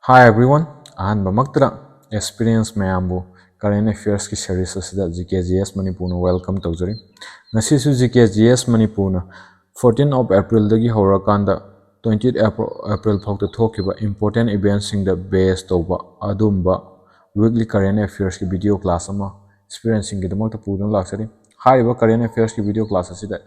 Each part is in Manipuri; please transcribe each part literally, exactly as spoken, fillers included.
Hi everyone, ꯑꯍꯥꯟꯕꯃꯛꯇꯗ experience ꯃꯌꯥꯝꯕꯨ current affairs ꯀꯤ series ꯑꯁꯤꯗ G K G S ꯃꯅꯤꯄꯨꯔꯅ welcome ꯇꯧꯖꯔꯤ꯫ ꯉꯁꯤꯁꯨ G K G S ꯃꯅꯤꯄꯨꯔꯅ fourteen of April ꯗꯒꯤ ꯍꯧꯔꯀꯥꯟꯗ twentieth April ꯐꯥꯎꯗ ꯊꯣꯛꯈꯤꯕ important events ꯁꯤꯡꯗ base ꯇꯧꯕ ꯑꯗꯨꯝꯕ weekly current affairs ꯀꯤ video class ꯑꯃ experience ꯁꯤꯡꯒꯤꯗꯃꯛꯇ ꯄꯨꯗꯨꯅ ꯂꯥꯛꯆꯔꯤ꯫ ꯍꯥꯏꯔꯤꯕ current affairs ꯀꯤ video class ꯑꯁꯤꯗ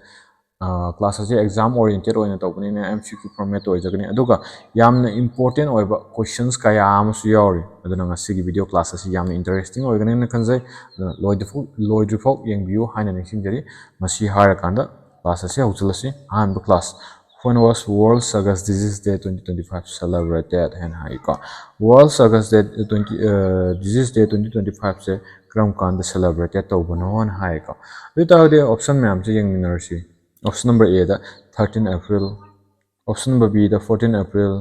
class ꯑꯁꯤ exam oriented ꯑꯣꯏꯅ ꯇꯧꯕꯅꯤꯅ M C Q format ꯑꯣꯏꯖꯒꯅꯤ꯫ ꯑꯗꯨꯒ ꯌꯥꯝꯅ important ꯑꯣꯏꯕ questions ꯀꯌꯥ ꯑꯃꯁꯨ ꯌꯥꯎꯔꯤ꯫ ꯑꯗꯨꯅ ꯉꯁꯤꯒꯤ video class ꯑꯁꯤ ꯌꯥꯝꯅ interesting ꯑꯣꯏꯒꯅꯤꯅ ꯈꯟꯖꯩ꯫ ꯑꯗꯨꯅ ꯂꯣꯏꯗ꯭ꯔꯤꯐꯥꯎ ꯂꯣꯏꯗ꯭ꯔꯤꯐꯥꯎ ꯌꯦꯡꯕꯤꯌꯨ ꯍꯥꯏꯅ ꯅꯤꯡꯁꯤꯡꯖꯔꯤ꯫ ꯃꯁꯤ ꯍꯥꯏꯔꯀꯥꯟꯗ class ꯑꯁꯤ ꯍꯧꯖꯤꯜꯂꯁꯤ꯫ ꯑꯍꯥꯟꯕ class, When was World Chagas Disease Day twenty twenty-five celebrated? ꯍꯥꯏꯅ ꯍꯥꯏꯀꯣ꯫ World Chagas Day twenty Disease Day twenty twenty-five ꯁꯦ ꯀꯔꯝ ꯀꯥꯟꯗ celebrated ꯇꯧꯕꯅꯣꯅ ꯍꯥꯏꯀꯣ꯫ ꯑꯗꯨ ꯑꯣꯏꯇꯥꯔꯒꯗꯤ option ꯃꯌꯥꯝꯁꯦ ꯌꯦꯡꯃꯤꯟꯅꯔꯁꯤ꯫ Option number A the thirteen April, option number B the fourteen April,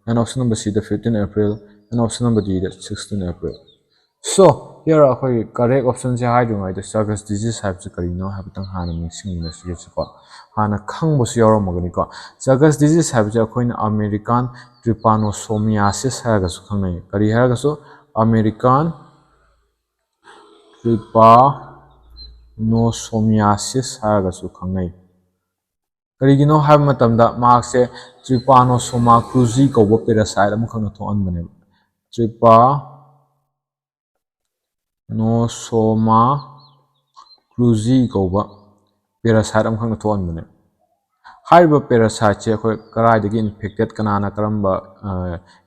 and option number C the fifteen April, and option number D the sixteen April꯫ So here ꯑꯩꯈꯣꯏꯒꯤ correct option ꯁꯦ ꯍꯥꯏꯗ꯭ꯔꯤꯉꯩꯗ Chagas disease ꯍꯥꯏꯕꯁꯤ ꯀꯔꯤꯅꯣ ꯍꯥꯏꯐꯦꯠꯇꯪ ꯍꯥꯟꯅ ꯅꯤꯡꯁꯤꯡꯃꯤꯟꯅꯁꯤꯀꯣ꯫ ꯍꯥꯟꯅ ꯈꯪꯕꯁꯨ ꯌꯥꯎꯔꯝꯃꯒꯅꯤꯀꯣ꯫ Chagas disease ꯍꯥꯏꯕꯁꯦ ꯑꯩꯈꯣꯏꯅ American trypanosomiasis ꯍꯥꯏꯔꯒꯁꯨ ꯈꯪꯅꯩ꯫ ꯀꯔꯤ ꯍꯥꯏꯔꯒꯁꯨ American trypanosomiasis ꯍꯥꯏꯔꯒꯁꯨ ꯈꯪꯅꯩ꯫ ꯀꯔꯤꯒꯤꯅꯣ ꯍꯥꯏꯕ ꯃꯇꯝꯗ ꯃꯍꯥꯛꯁꯦ Trypanosoma cruzi ꯀꯧꯕ parasite ꯑꯃꯈꯛꯅ ꯊꯣꯛꯍꯟꯕꯅꯦꯕ꯫ Trypanosoma cruzi ꯀꯧꯕ parasite ꯑꯃꯈꯛꯅ ꯊꯣꯛꯍꯟꯕꯅꯦ꯫ ꯍꯥꯏꯔꯤꯕ parasite ꯁꯦ ꯑꯩꯈꯣꯏ ꯀꯗꯥꯏꯗꯒꯤ infected, ꯀꯅꯥꯅ ꯀꯔꯝꯕ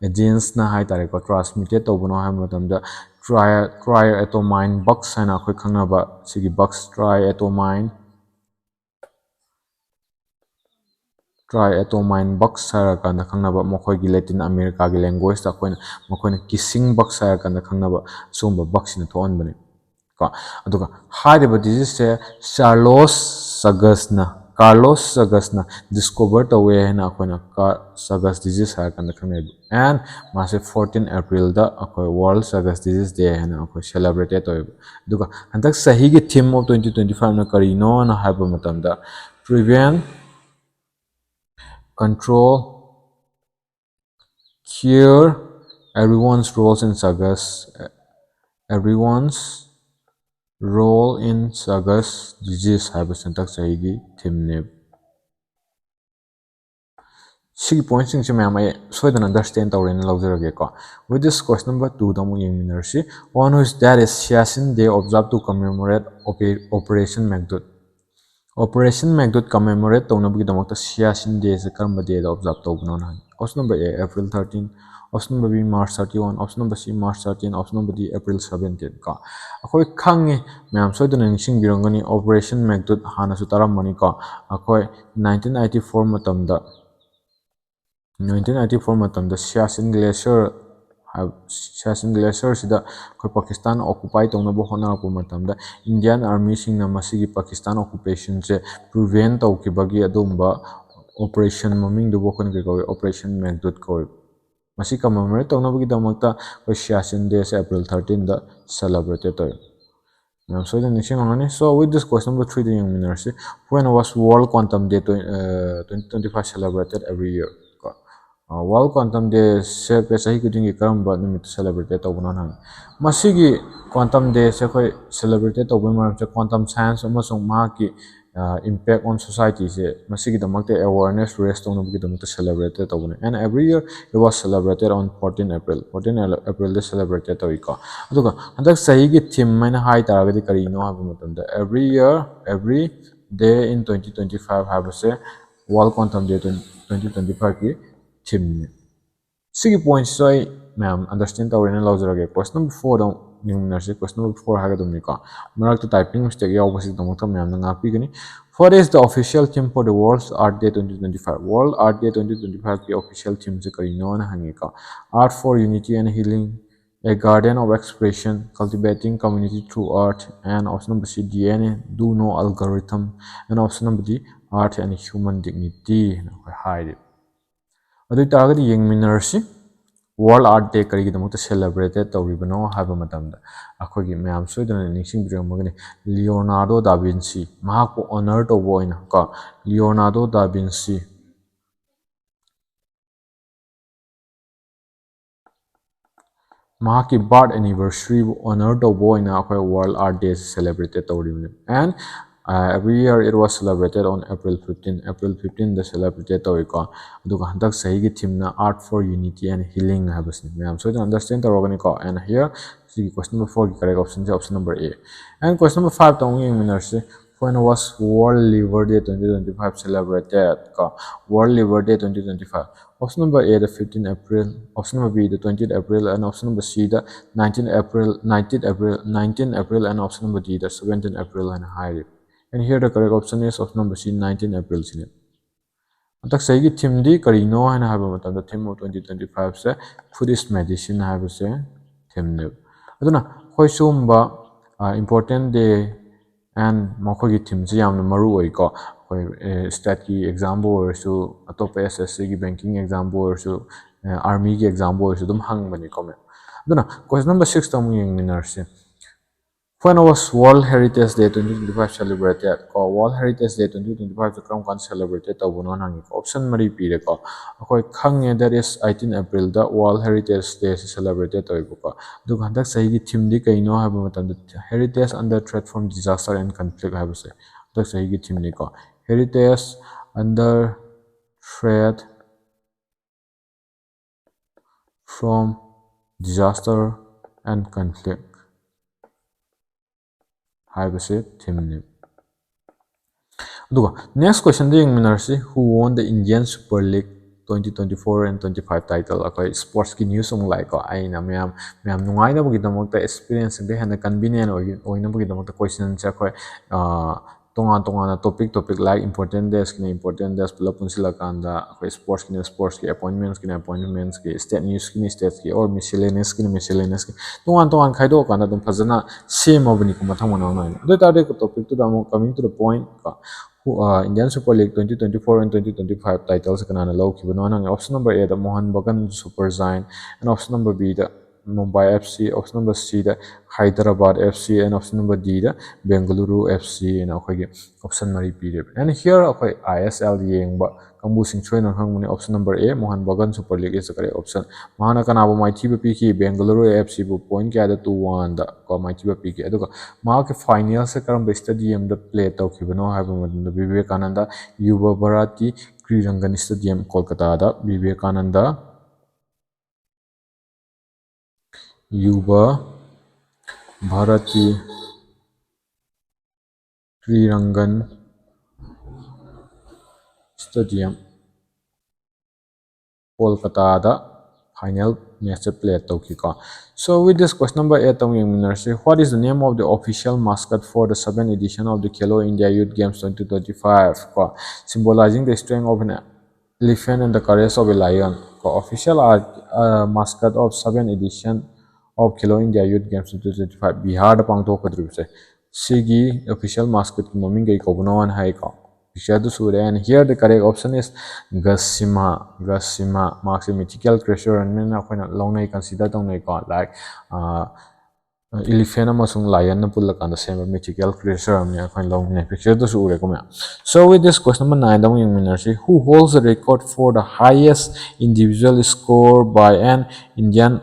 agents ꯅ ꯍꯥꯏ ꯇꯥꯔꯦꯀꯣ, transmitted ꯇꯧꯕꯅꯣ ꯍꯥꯏꯕ ꯃꯇꯝꯗ tri cryoatomine bugs ꯍꯥꯏꯅ ꯑꯩꯈꯣꯏ ꯈꯪꯅꯕ ꯁꯤꯒꯤ bugs, cryoatomine cryoatomine bugs ꯍꯥꯏꯔꯀꯥꯟꯗ ꯈꯪꯅꯕ, ꯃꯈꯣꯏꯒꯤ Latin America ꯒꯤ language ꯇ ꯑꯩꯈꯣꯏꯅ ꯃꯈꯣꯏꯅ kissing bugs ꯍꯥꯏꯔꯀꯥꯟꯗ ꯈꯪꯅꯕ ꯁꯤꯒꯨꯝꯕ bugs ꯁꯤꯅ ꯊꯣꯛꯍꯟꯕꯅꯤ ꯀꯣ꯫ ꯑꯗꯨꯒ ꯍꯥꯏꯔꯤꯕ disease ꯁꯦ Charles Chagas ꯅ, Carlos Chagas ꯅ discover ꯇꯧꯋꯦ ꯍꯥꯏꯅ ꯑꯩꯈꯣꯏꯅ Chagas disease ꯍꯥꯏꯔꯀꯥꯟꯗ ꯈꯪꯅꯩ꯫ And ꯃꯥꯁꯦ fourteen April ꯗ ꯑꯩꯈꯣꯏ World Chagas Disease Day ꯍꯥꯏꯅ ꯑꯩꯈꯣꯏ celebrated ꯇꯧꯋꯦꯕ꯫ ꯑꯗꯨꯒ ꯍꯟꯗꯛ ꯆꯍꯤꯒꯤ theme of twenty twenty-five ꯅ ꯀꯔꯤꯅꯣꯅ ꯍꯥꯏꯕ ꯃꯇꯝꯗ prevent, control, cure Everyone's roles in sagas, everyone's role in sagas disease ꯍꯥꯏꯕꯁꯤ ꯍꯟꯗꯛ ꯆꯍꯤꯒꯤ ꯊꯤꯝꯅꯦꯕ꯫ ꯁꯤꯒꯤ ꯄꯣꯏꯟꯠꯁꯤꯡꯁꯦ ꯃꯌꯥꯝ ꯑꯩ ꯁꯣꯏꯗꯅ ꯑꯟꯗꯔꯁꯇꯦꯟ ꯇꯧꯔꯦꯅ ꯂꯧꯖꯔꯒꯦꯀꯣ꯫ With this, question number two ꯗ ꯑꯃꯨꯛ ꯌꯦꯡꯃꯤꯟꯅꯔꯁꯤ꯫ On which date is Siachen Day observed to commemorate Operation Meghdoot? Operation Meghdoot commemorate ꯇꯧꯅꯕꯒꯤꯗꯃꯛꯇ Siachen Day ꯁꯦ ꯀꯔꯝꯕ ꯗꯦꯗ ꯑꯣꯕꯖꯥꯔꯕ ꯇꯧꯕꯅꯣꯅ ꯍꯪꯉꯤ꯫ Option number A, April thirteen, option number B, March thirty-one, option number C, March thirteen, option number D, April seventeen ꯀꯣ꯫ ꯑꯩꯈꯣꯏ ꯈꯪꯉꯤ, ꯃꯌꯥꯝ ꯁꯣꯏꯗꯅ ꯅꯤꯡꯁꯤꯡꯕꯤꯔꯝꯒꯅꯤ, Operation Meghdoot ꯍꯥꯟꯅꯁꯨ ꯇꯥꯔꯝꯃꯅꯤꯀꯣ꯫ ꯑꯩꯈꯣꯏ nineteen eighty-four ꯃꯇꯝꯗ nineteen eighty-four ꯃꯇꯝꯗ Siachen Glacier ꯍꯥꯏꯕ, Siachen Glacierꯁꯤꯗ ꯑꯩꯈꯣꯏ ꯄꯥꯀꯤꯁꯇꯥꯟ ꯑꯣꯀꯨꯄꯥꯏ ꯇꯧꯅꯕ ꯍꯣꯠꯅꯔꯛꯄ ꯃꯇꯝꯗ Indian Armyꯁꯤꯡꯅ ꯃꯁꯤꯒꯤ ꯄꯥꯀꯤꯁꯇꯥꯟ ꯑꯣꯀꯨꯄꯦꯁꯟꯁꯦ ꯄ꯭ꯔꯤꯚꯦꯟ ꯇꯧꯈꯤꯕꯒꯤ ꯑꯗꯨꯒꯨꯝꯕ ꯑꯣꯄꯔꯦꯁꯟ ꯃꯃꯤꯡꯗꯨꯕꯨ ꯑꯩꯈꯣꯏꯅ ꯀꯩ ꯀꯧꯏ? Operation Meghdoot ꯀꯧꯏ꯫ ꯃꯁꯤ ꯀꯃꯦꯃꯣꯔꯦꯠ ꯇꯧꯅꯕꯒꯤꯗꯃꯛꯇ ꯑꯩꯈꯣꯏ Siachen Dayꯁꯦ April thirteenꯗ celebrated ꯇꯧꯏ꯫ ꯃꯌꯥꯝ ꯁꯣꯏꯗꯅ ꯅꯤꯡꯁꯤꯡꯉꯝꯒꯅꯤ꯫ So, with this, question number threeꯗ ꯌꯦꯡꯃꯤꯟꯅꯔꯁꯤ꯫ When was World Quantum Day twen-, uh, twenty twenty-five celebrated every year? ꯀꯣ, ꯑ, World Quantum Dayꯁꯦ ꯆꯍꯤ ꯈꯨꯗꯤꯡꯒꯤ ꯀꯔꯝꯕ ꯅꯨꯃꯤꯠꯇ celebrated ꯇꯧꯕꯅꯣ ꯍꯪꯉꯤ꯫ ꯃꯁꯤꯒꯤ Quantum Dayꯁꯦ ꯑꯩꯈꯣꯏ celebrated ꯇꯧꯕꯒꯤ ꯃꯔꯝꯁꯦ quantum science ꯑꯃꯁꯨꯡ ꯃꯍꯥꯛꯀꯤ, ꯑ, impact on societyꯁꯦ ꯃꯁꯤꯒꯤꯗꯃꯛꯇ awareness raise ꯇꯧꯅꯕꯒꯤꯗꯃꯛꯇ celebrated ꯇꯧꯕꯅꯤ꯫ And every year it was celebrated on fourteen April꯫ Fourteen Aprilꯗ celebrated ꯇꯧꯏꯀꯣ꯫ ꯑꯗꯨꯒ ꯍꯟꯗꯛ ꯆꯍꯤꯒꯤ theme ꯍꯥꯏꯅ ꯍꯥꯏ ꯇꯥꯔꯒꯗꯤ ꯀꯔꯤꯅꯣ ꯍꯥꯏꯕ ꯃꯇꯝꯗ, every year, every day in twenty twenty-five ꯍꯥꯏꯕꯁꯦ World Quantum Day twenty twenty-fiveꯀꯤ themeꯅꯤ꯫ ꯁꯤꯒꯤ ꯄꯣꯏꯟꯠꯁꯤꯁꯨ ꯑꯩ ꯃꯌꯥꯝ ꯑꯟꯗꯔꯁꯇꯦꯟ ꯇꯧꯔꯦꯅ ꯂꯧꯖꯔꯒꯦ꯫ Question number fourꯗ ꯑꯃꯨꯛ ꯌꯦꯡꯃꯤꯟꯅꯔꯁꯤ꯫ Question number four ꯍꯥꯏꯒꯗꯕꯅꯤꯀꯣ, ꯃꯔꯛꯇ typing mistake ꯌꯥꯎꯕꯁꯤꯒꯤꯗꯃꯛꯇ ꯃꯌꯥꯝꯅ ꯉꯥꯛꯄꯤꯒꯅꯤ꯫ What is the official theme for the World Earth Day twenty twenty-five? World Earth Day twenty twenty-fiveꯀꯤ official themeꯁꯦ ꯀꯔꯤꯅꯣꯅ ꯍꯪꯉꯤꯀꯣ꯫ Art for unity and healing, a garden of expression, cultivating community through art, and option number C, D N A, do no algorithm, and option number D, art and human dignity ꯍꯥꯏꯅ ꯑꯩꯈꯣꯏ ꯍꯥꯏꯔꯤ꯫ ꯑꯗꯨ ꯑꯣꯏ ꯇꯥꯔꯒꯗꯤ ꯌꯦꯡꯃꯤꯟꯅꯔꯁꯤ꯫ World Earth Day ꯀꯔꯤꯒꯤꯗꯃꯛꯇ celebrated ꯇꯧꯔꯤꯕꯅꯣ ꯍꯥꯏꯕ ꯃꯇꯝꯗ ꯑꯩꯈꯣꯏꯒꯤ ꯃꯌꯥꯝ ꯁꯣꯏꯗꯅ ꯅꯤꯡꯁꯤꯡꯕꯤꯔꯝꯃꯒꯅꯤ, Leonardo da Vinci, ꯃꯍꯥꯛꯄꯨ honor ꯇꯧꯕ ꯑꯣꯏꯅ ꯀꯣ, Leonardo da Vinci, ꯃꯍꯥꯛꯀꯤ birth anniversary ꯕꯨ honor ꯇꯧꯕ ꯑꯣꯏꯅ ꯑꯩꯈꯣꯏ World Earth Day ꯁꯤ celebrate ꯇꯧꯔꯤꯕꯅꯤ꯫ And uh, every year it was celebrated on April fifteen, April fifteen the celebrate ꯇꯧꯏꯀꯣ꯫ ꯑꯗꯨꯒ ꯍꯟꯗꯛ ꯆꯍꯤꯒꯤ theme ꯅ Earth for Unity and Healing ꯍꯥꯏꯕꯁꯤꯅꯤ꯫ ꯃꯌꯥꯝ ꯁꯣꯏꯗꯅ understand ꯇꯧꯔꯒꯅꯤꯀꯣ꯫ And here ꯁꯤꯒꯤ question number four ꯒꯤ correct option say option number A꯫ And question number five ꯇ ꯑꯃꯨꯛ ꯌꯦꯡꯃꯤꯟꯅꯔꯁꯤ꯫ When was World Liver Day twenty twenty-five celebrated? ꯀꯣ, World Liver Day twenty twenty-five꯫ Option number A the fifteen April, option number B the twenty April, and option number C the nineteen April, nineteen April, nineteen April, and option number D the seventeen April ꯍꯥꯏꯅ ꯍꯥꯏꯔꯤ꯫ And here the correct option is option number C, nineteen April ꯁꯤꯅꯤ꯫ ꯍꯟꯗꯛ ꯆꯍꯤꯒꯤ theme ꯗꯤ ꯀꯔꯤꯅꯣ ꯍꯥꯏꯅ ꯍꯥꯏꯕ ꯃꯇꯝꯗ, theme of twenty twenty-five say Food is Medicine ꯍꯥꯏꯕꯁꯦ theme ꯅꯦꯕ꯫ ꯑꯗꯨꯅ ꯑꯩꯈꯣꯏ ꯁꯤꯒꯨꯝꯕ important day and ꯃꯈꯣꯏꯒꯤ theme ꯁꯦ ꯌꯥꯝꯅ ꯃꯔꯨ ꯑꯣꯏꯀꯣ꯫ ꯑꯩꯈꯣꯏ state ꯀꯤ exam ꯕꯨ ꯑꯣꯏꯔꯁꯨ, ꯑꯇꯣꯞꯄ S S C ꯒꯤ banking exam ꯕꯨ ꯑꯣꯏꯔꯁꯨ, army ꯒꯤ exam ꯕꯨ ꯑꯣꯏꯔꯁꯨ ꯑꯗꯨꯝ ꯍꯪꯕꯅꯤꯀꯣ ꯃꯌꯥꯝ꯫ ꯑꯗꯨꯅ question number six ꯇ ꯑꯃꯨꯛ ꯌꯦꯡꯃꯤꯟꯅꯔꯁꯤ꯫ When was World Heritage Day twenty twenty-five celebrated? ꯀꯣ, World Heritage Day twenty twenty-five ꯁꯦ ꯀꯔꯝ ꯀꯥꯟꯗ celebrate ꯇꯧꯕꯅꯣ ꯍꯪꯉꯤꯀꯣ꯫ Option ꯃꯔꯤ ꯄꯤꯔꯦꯀꯣ꯫ ꯑꯩꯈꯣꯏ ꯈꯪꯉꯦ, that is eighteen April the World Heritage Day ꯁꯤ celebrate ꯇꯧꯋꯦꯕꯀꯣ꯫ ꯑꯗꯨꯒ ꯍꯟꯗꯛ ꯆꯍꯤꯒꯤ theme ꯗꯤ ꯀꯩꯅꯣ ꯍꯥꯏꯕ ꯃꯇꯝꯗ, Heritage under Threat from Disaster and Conflict ꯍꯥꯏꯕꯁꯦ ꯍꯟꯗꯛ ꯆꯍꯤꯒꯤ theme ꯅꯤꯀꯣ꯫ Heritage under Threat from Disaster and Conflict ꯍꯥꯏꯕꯁꯦ theme ꯅꯤ꯫ ꯑꯗꯨꯒ next question the ꯌꯦꯡꯃꯤꯟꯅꯔꯁꯤ, Who won the Indian Super League twenty twenty-four and twenty-five title? ꯑꯩꯈꯣꯏ sports ꯀꯤ news ꯑꯃꯨꯛ ꯂꯥꯛꯑꯦꯀꯣ꯫ ꯑꯩꯅ ꯃꯌꯥꯝ ꯃꯌꯥꯝ ꯅꯨꯡꯉꯥꯏꯅꯕꯒꯤꯗꯃꯛꯇ, experience ꯁꯤꯡꯗ ꯍꯦꯟꯅ convenient ꯑꯣꯏ-, ꯑꯣꯏꯅꯕꯒꯤꯗꯃꯛꯇ question ꯁꯦ ꯑꯩꯈꯣꯏ ꯇꯣꯉꯥꯟ ꯇꯣꯉꯥꯟꯅ topic topic like important days ꯀꯤꯅ important days ꯄꯨꯂꯞ ꯄꯨꯟꯁꯤꯜꯂꯀꯥꯟꯗ, ꯑꯩꯈꯣꯏ sports ꯀꯤꯅ sports ꯀꯤ, appointments ꯀꯤꯅ appointments ꯀꯤ, state news ꯀꯤꯅ state ꯀꯤ, or miscellaneous ꯀꯤꯅ miscellaneous ꯀꯤ, ꯇꯣꯉꯥꯟ ꯇꯣꯉꯥꯟ ꯈꯥꯏꯗꯣꯛꯑꯀꯥꯟꯗ ꯑꯗꯨꯝ ꯐꯖꯅ ꯁꯦꯝꯃꯕꯅꯤꯀꯣ ꯃꯊꯪ ꯃꯅꯥꯎ ꯅꯥꯏꯅ꯫ ꯑꯗꯨ ꯑꯣꯏꯇꯥꯔꯗꯤ topic ꯇꯨꯗ ꯑꯃꯨꯛ coming to the point ꯀꯣ, who, uh, Indian Super League twenty twenty-four and twenty twenty-five title ꯁꯦ ꯀꯅꯥꯅ ꯂꯧꯈꯤꯕꯅꯣ ꯍꯪꯉꯦ꯫ Option number A the Mohan Bagan Super Giant, and option number B the Mumbai F C, option number C the Hyderabad F C, and option number D the Bengaluru F C ꯍꯥꯏꯅ ꯑꯩꯈꯣꯏꯒꯤ option ꯃꯔꯤ ꯄꯤꯔꯦꯕ꯫ And here ꯑꯩꯈꯣꯏ I S L ꯌꯦꯡꯕ ꯀꯥꯡꯕꯨꯁꯤꯡ ꯁꯣꯏꯗꯅ ꯈꯪꯕꯅꯤ, option number A, Mohan Bagan Super League is the correct option꯫ ꯃꯍꯥꯛꯅ ꯀꯅꯥꯕꯨ ꯃꯥꯏꯊꯤꯕ ꯄꯤꯈꯤ? Bengaluru F C ꯕꯨ point ꯀꯌꯥꯗ? Two one ꯗ ꯀꯣ ꯃꯥꯏꯊꯤꯕ ꯄꯤꯈꯤ꯫ ꯑꯗꯨꯒ ꯃꯍꯥꯛꯀꯤ finalꯁꯦ ꯀꯔꯝꯕ stadiumꯗ play ꯇꯧꯈꯤꯕꯅꯣ ꯍꯥꯏꯕ ꯃꯇꯝꯗ Vivekananda Yuva Bharati Krirangan Stadium, ꯀꯣꯜꯀꯇꯥꯗ Vivekananda Yuva Bharati Krirangan Stadium, ꯀꯣꯜꯀꯇꯥꯗ final matchꯁꯦ play ꯇꯧꯈꯤꯀꯣ꯫ So with this, question number eight ꯇ ꯑꯃꯨꯛ ꯌꯦꯡꯃꯤꯟꯅꯔꯁꯤ꯫ What is the name of the official mascot for the seventh edition of the Khelo India Youth Games twenty twenty-five? ꯀꯣ, symbolizing the strength of an elephant and the courage of a lion. ꯀꯣ, official art, uh, mascot of seventh edition of Khelo India Youth Games twenty twenty-five, ꯕꯤꯍꯥꯔꯗ ꯄꯥꯡꯊꯣꯛꯀꯗꯧꯔꯤꯕꯁꯦ, ꯁꯤꯒꯤ official mascotꯀꯤ ꯃꯃꯤꯡ ꯀꯩ ꯀꯧꯕꯅꯣ ꯍꯥꯏꯅ ꯍꯥꯏꯀꯣ꯫ Pictureꯗꯨꯁꯨ ꯎꯔꯦ꯫ And here the correct option is ꯒꯁꯤꯃꯥ꯫ ꯒꯁꯤꯃꯥ꯫ ꯃꯍꯥꯛꯁꯦ mythical creature ꯑꯃꯅ ꯑꯩꯈꯣꯏꯅ ꯂꯧꯅꯩ, consider ꯇꯧꯅꯩꯀꯣ꯫ Like, uh, elephant ꯑꯃꯁꯨꯡ lionꯅ ꯄꯨꯜꯂꯀꯥꯟꯗ ꯁꯦꯝꯕ mythical creature ꯑꯃꯅꯤ ꯑꯩꯈꯣꯏꯅ ꯂꯧꯅꯩ꯫ Pictureꯗꯨꯁꯨ ꯎꯔꯦꯀꯣ ꯃꯌꯥꯝ꯫ So with this, question number nine ꯗ ꯑꯃꯨꯛ ꯌꯦꯡꯃꯤꯟꯅꯔꯁꯤ꯫ Who holds the record for the highest individual score by an Indian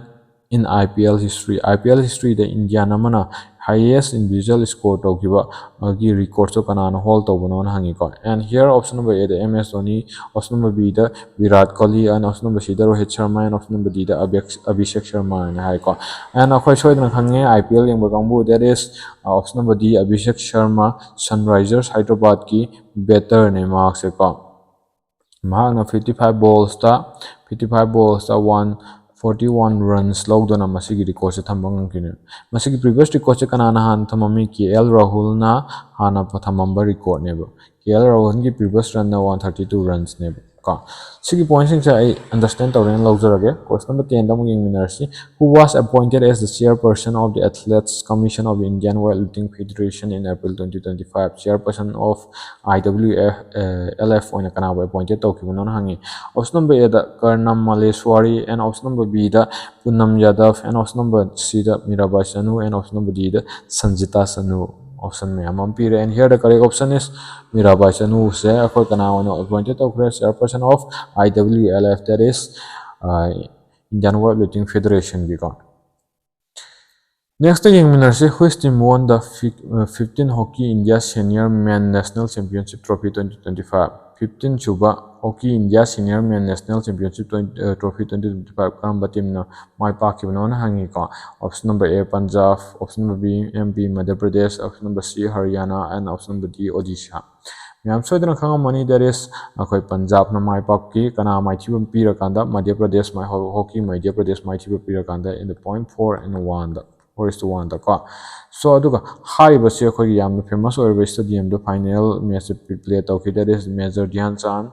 in I P L history? I P L historyꯗ Indian ꯑꯃꯅ highest individual score ꯇꯧꯈꯤꯕ ꯒꯤ recordꯁꯨ ꯀꯅꯥꯅ hold ꯇꯧꯕꯅꯣꯅ ꯍꯪꯉꯤꯀꯣ꯫ And here option number A the M S Dhoni, option number B the Virat Kohli, and option number C the Rohit Sharma, and option number D the Abhishek, Abhishek Sharma ꯍꯥꯏꯅ ꯍꯥꯏꯀꯣ꯫ And ꯑꯩꯈꯣꯏ ꯁꯣꯏꯗꯅ ꯈꯪꯉꯦ, I P L ꯌꯦꯡꯕ ꯀꯥꯡꯕꯨ, that is, uh, option number D, Abhishek Sharma, Sunrisers Hyderabadꯀꯤ batterꯅꯦ ꯃꯍꯥꯛꯁꯦꯀꯣ꯫ ꯃꯍꯥꯛꯅ fifty five ballsꯇ, fifty five ballsꯇ one forty one runs ꯂꯧꯗꯨꯅ ꯃꯁꯤꯒꯤ recordꯁꯦ ꯊꯝꯕ ꯉꯝꯈꯤꯕꯅꯦ꯫ ꯃꯁꯤꯒꯤ previous recordꯁꯦ ꯀꯅꯥꯅ ꯍꯥꯟꯅ ꯊꯝꯃꯝꯃꯤ? K L Rahulꯅ ꯍꯥꯟꯅ ꯊꯝꯃꯝꯕ recordꯅꯦꯕ꯫ K L Rahulꯒꯤ previous runꯅ one thirty two runsꯅꯦꯕ꯫ ꯀꯣ, ꯁꯤꯒꯤ ꯄꯣꯏꯟꯁꯤꯡꯁꯦ ꯑꯩ ꯑꯟꯗꯔꯁꯇꯦꯟ ꯇꯧꯔꯦꯅ ꯂꯧꯖꯔꯒꯦ꯫ ꯀꯣꯏꯁꯟ ꯅꯝꯕꯔ ꯇꯦꯟꯗ ꯑꯃꯨꯛ ꯌꯦꯡꯃꯤꯟꯅꯔꯁꯤ꯫ Who was appointed as the chairperson of the Athletes Commission of the Indian Weightlifting Federation in April twenty twenty five? Chairperson of I W F, uh, L F ꯑꯣꯏꯅ ꯀꯅꯥꯕꯨ ꯑꯦꯄꯣꯏꯟꯇꯦꯠ ꯇꯧꯈꯤꯕꯅꯣꯅ ꯍꯪꯉꯤ꯫ Option number A the Karnam ꯃꯂꯦꯁ꯭ꯋꯥꯔꯤ, and option number B ꯗ ꯄꯨꯅꯝ ꯌꯥꯗꯕ, and option number C the Mirabai Chanu, and option number D the Sanjita Chanu. Option ꯃꯌꯥꯝ ꯑꯃ ꯄꯤꯔꯦ, and here the correct option is Mirabai ꯆꯅꯨꯁꯦ ꯑꯩꯈꯣꯏ ꯀꯅꯥ ꯑꯣꯏꯅ ꯑꯦꯄꯣꯏꯟꯇꯦꯠ ꯇꯧꯈ꯭ꯔꯦ? Chairperson of I W L F, that is, uh, Indian Weightlifting Federation ꯒꯤꯀꯣ꯫ Next ꯌꯦꯡꯃꯤꯟꯅꯔꯁꯤ, which team won the fifteen Hockey India Senior Men National Championship Trophy twenty twenty five? Fifteen ꯁꯨꯕ Hockey India Senior Men National Championship twenty, uh, Trophy twenty twenty five ꯀꯔꯝꯕ ꯇꯤꯝꯅ ꯃꯥꯏ ꯄꯥꯛꯈꯤꯕꯅꯣꯅ ꯍꯪꯉꯤꯀꯣ꯫ Option number A Punjab, option number B M P Madhya Pradesh, option number C Haryana, and option number D Odisha꯫ ꯃꯌꯥꯝ ꯁꯣꯏꯗꯅ ꯈꯪꯉꯝꯃꯅꯤ, that is, ꯑꯩꯈꯣꯏ ꯄꯟꯖꯥꯕꯅ ꯃꯥꯏ ꯄꯥꯛꯈꯤ꯫ ꯀꯅꯥ ꯃꯥꯏꯊꯤꯕ ꯄꯤꯔꯀꯥꯟꯗ? Madhya Pradesh ꯃꯥꯏ-, Hockey Madhya Pradesh ꯃꯥꯏꯊꯤꯕ ꯄꯤꯔꯀꯥꯟꯗ in the point four and one the, four is to one ꯗꯀꯣ꯫ So ꯑꯗꯨꯒ ꯍꯥꯏꯔꯤꯕꯁꯤ ꯑꯩꯈꯣꯏꯒꯤ ꯌꯥꯝꯅ ꯐꯦꯃꯁ ꯑꯣꯏꯔꯤꯕ ꯁ꯭ꯇꯦꯗꯤꯌꯝꯗ ꯐꯥꯏꯅꯦꯜ ꯃꯦꯠꯆꯁꯦ ꯄ꯭ꯂꯦ ꯇꯧꯈꯤ, that is Major Dhyan Chand,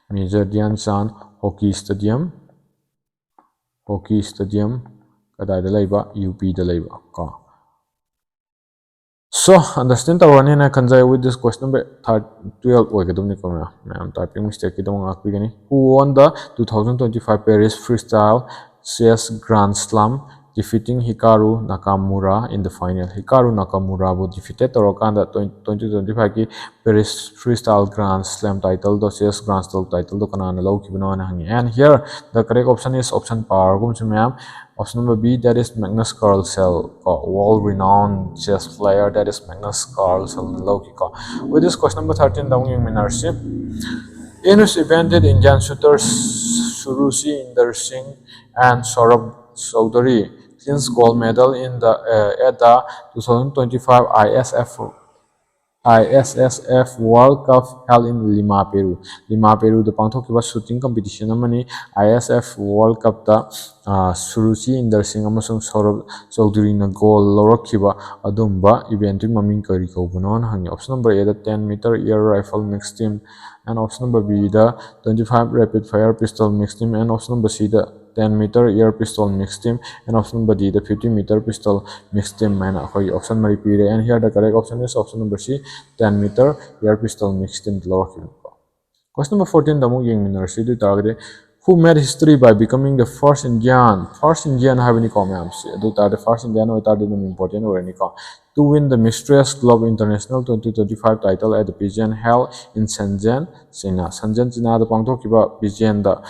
Major Dhyan Chand Hockey Stadium, Hockey Stadium ꯀꯗꯥꯏꯗ ꯂꯩꯕ? ꯌꯨ ꯄꯤꯗ ꯂꯩꯕ ꯀꯣ꯫ So, understand ꯇꯧꯔꯅꯤꯅ ꯈꯟꯖꯩ꯫ With this, question number third, twelve ꯑꯣꯏꯒꯗꯕꯅꯤꯀꯣ ꯃꯌꯥꯝ꯫ ꯃꯌꯥꯝ typing mistake ꯀꯤꯗꯃꯛ ꯉꯥꯛꯄꯤꯒꯅꯤ꯫ Who won the two thousand twenty-five Paris Freestyle Chess Grand Slam, defeating Hikaru Nakamura in the final? Hikaru Nakamuraꯕꯨ defeated ꯇꯧꯔꯀꯥꯟꯗ twenty twenty-five ꯀꯤ Paris Freestyle Grand Slam title ꯗꯣ, Chess Grand Slam title ꯗꯣ ꯀꯅꯥꯅ ꯂꯧꯈꯤꯕꯅꯣ ꯍꯥꯏꯅ ꯍꯪꯉꯤ꯫ And here the correct option is option ꯄꯥꯔꯒꯨꯝꯁꯤ ꯃꯌꯥꯝ꯫ Option number B, that is Magnus Carlsen ꯀꯣ, world renowned chess player, that is Magnus Carlsen ꯅ ꯂꯧꯈꯤꯀꯣ꯫ With this, question number thirteen ꯗ ꯑꯃꯨꯛ ꯌꯦꯡꯃꯤꯟꯅꯔꯁꯤ꯫ In which event did Indian shooters Suruchi Inder Singh and Saurabh Chaudhary clinch gold medal in the, uh, at the two thousand twenty-five I S F I S S F World Cup held in Lima, Peru. Lima, Peruꯗ ꯄꯥꯡꯊꯣꯛꯈꯤꯕ shooting competition ꯑꯃꯅꯤ꯫ I S S F World Cupꯇ ꯁꯨꯔꯨꯆꯤ ꯏꯟꯗꯔ ꯁꯤꯡ ꯑꯃꯁꯨꯡ ꯁꯧꯔꯚ ꯆꯧꯙꯨꯔꯤꯅ gold ꯂꯧꯔꯛꯈꯤꯕ ꯑꯗꯨꯝꯕ eventꯇꯨꯒꯤ ꯃꯃꯤꯡ ꯀꯔꯤ ꯀꯧꯕꯅꯣꯅ ꯍꯪꯉꯤ꯫ Option number Aꯗ ten meter air rifle mixed team, and option number Bꯗ twenty five rapid fire pistol mixed team, and option number Cꯗ ten meter air pistol mixed team, and option number Dꯗ fifty meter pistol mixed team ꯍꯥꯏꯅ ꯑꯩꯈꯣꯏꯒꯤ option ꯃꯔꯤ ꯄꯤꯔꯦ꯫ And here the correct option is option number C, ten meter air pistol mixed team the ꯂꯧꯔꯛꯈꯤꯕꯅꯤꯀꯣ꯫ Question number fourteenꯗ ꯑꯃꯨꯛ ꯌꯦꯡꯃꯤꯟꯅꯔꯁꯤ꯫ ꯑꯗꯨ ꯑꯣꯏꯇꯥꯔꯒꯗꯤ, who made history by becoming the first Indian, first Indian ꯍꯥꯏꯕꯅꯤꯀꯣ ꯃꯌꯥꯝꯁꯦ꯫ ꯑꯗꯨ ꯑꯣꯏꯇꯥꯔꯗꯤ first Indian ꯑꯣꯏꯇꯥꯔꯗꯤ ꯑꯗꯨꯝ important ꯑꯣꯏꯔꯅꯤꯀꯣ꯫ To win the Mistress Glove International twenty twenty-five title at the pageant held in Shenzhen, China. ꯁꯟꯖꯦꯟ ꯆꯤꯅꯥꯗ ꯄꯥꯡꯊꯣꯛꯈꯤꯕ pageantꯗ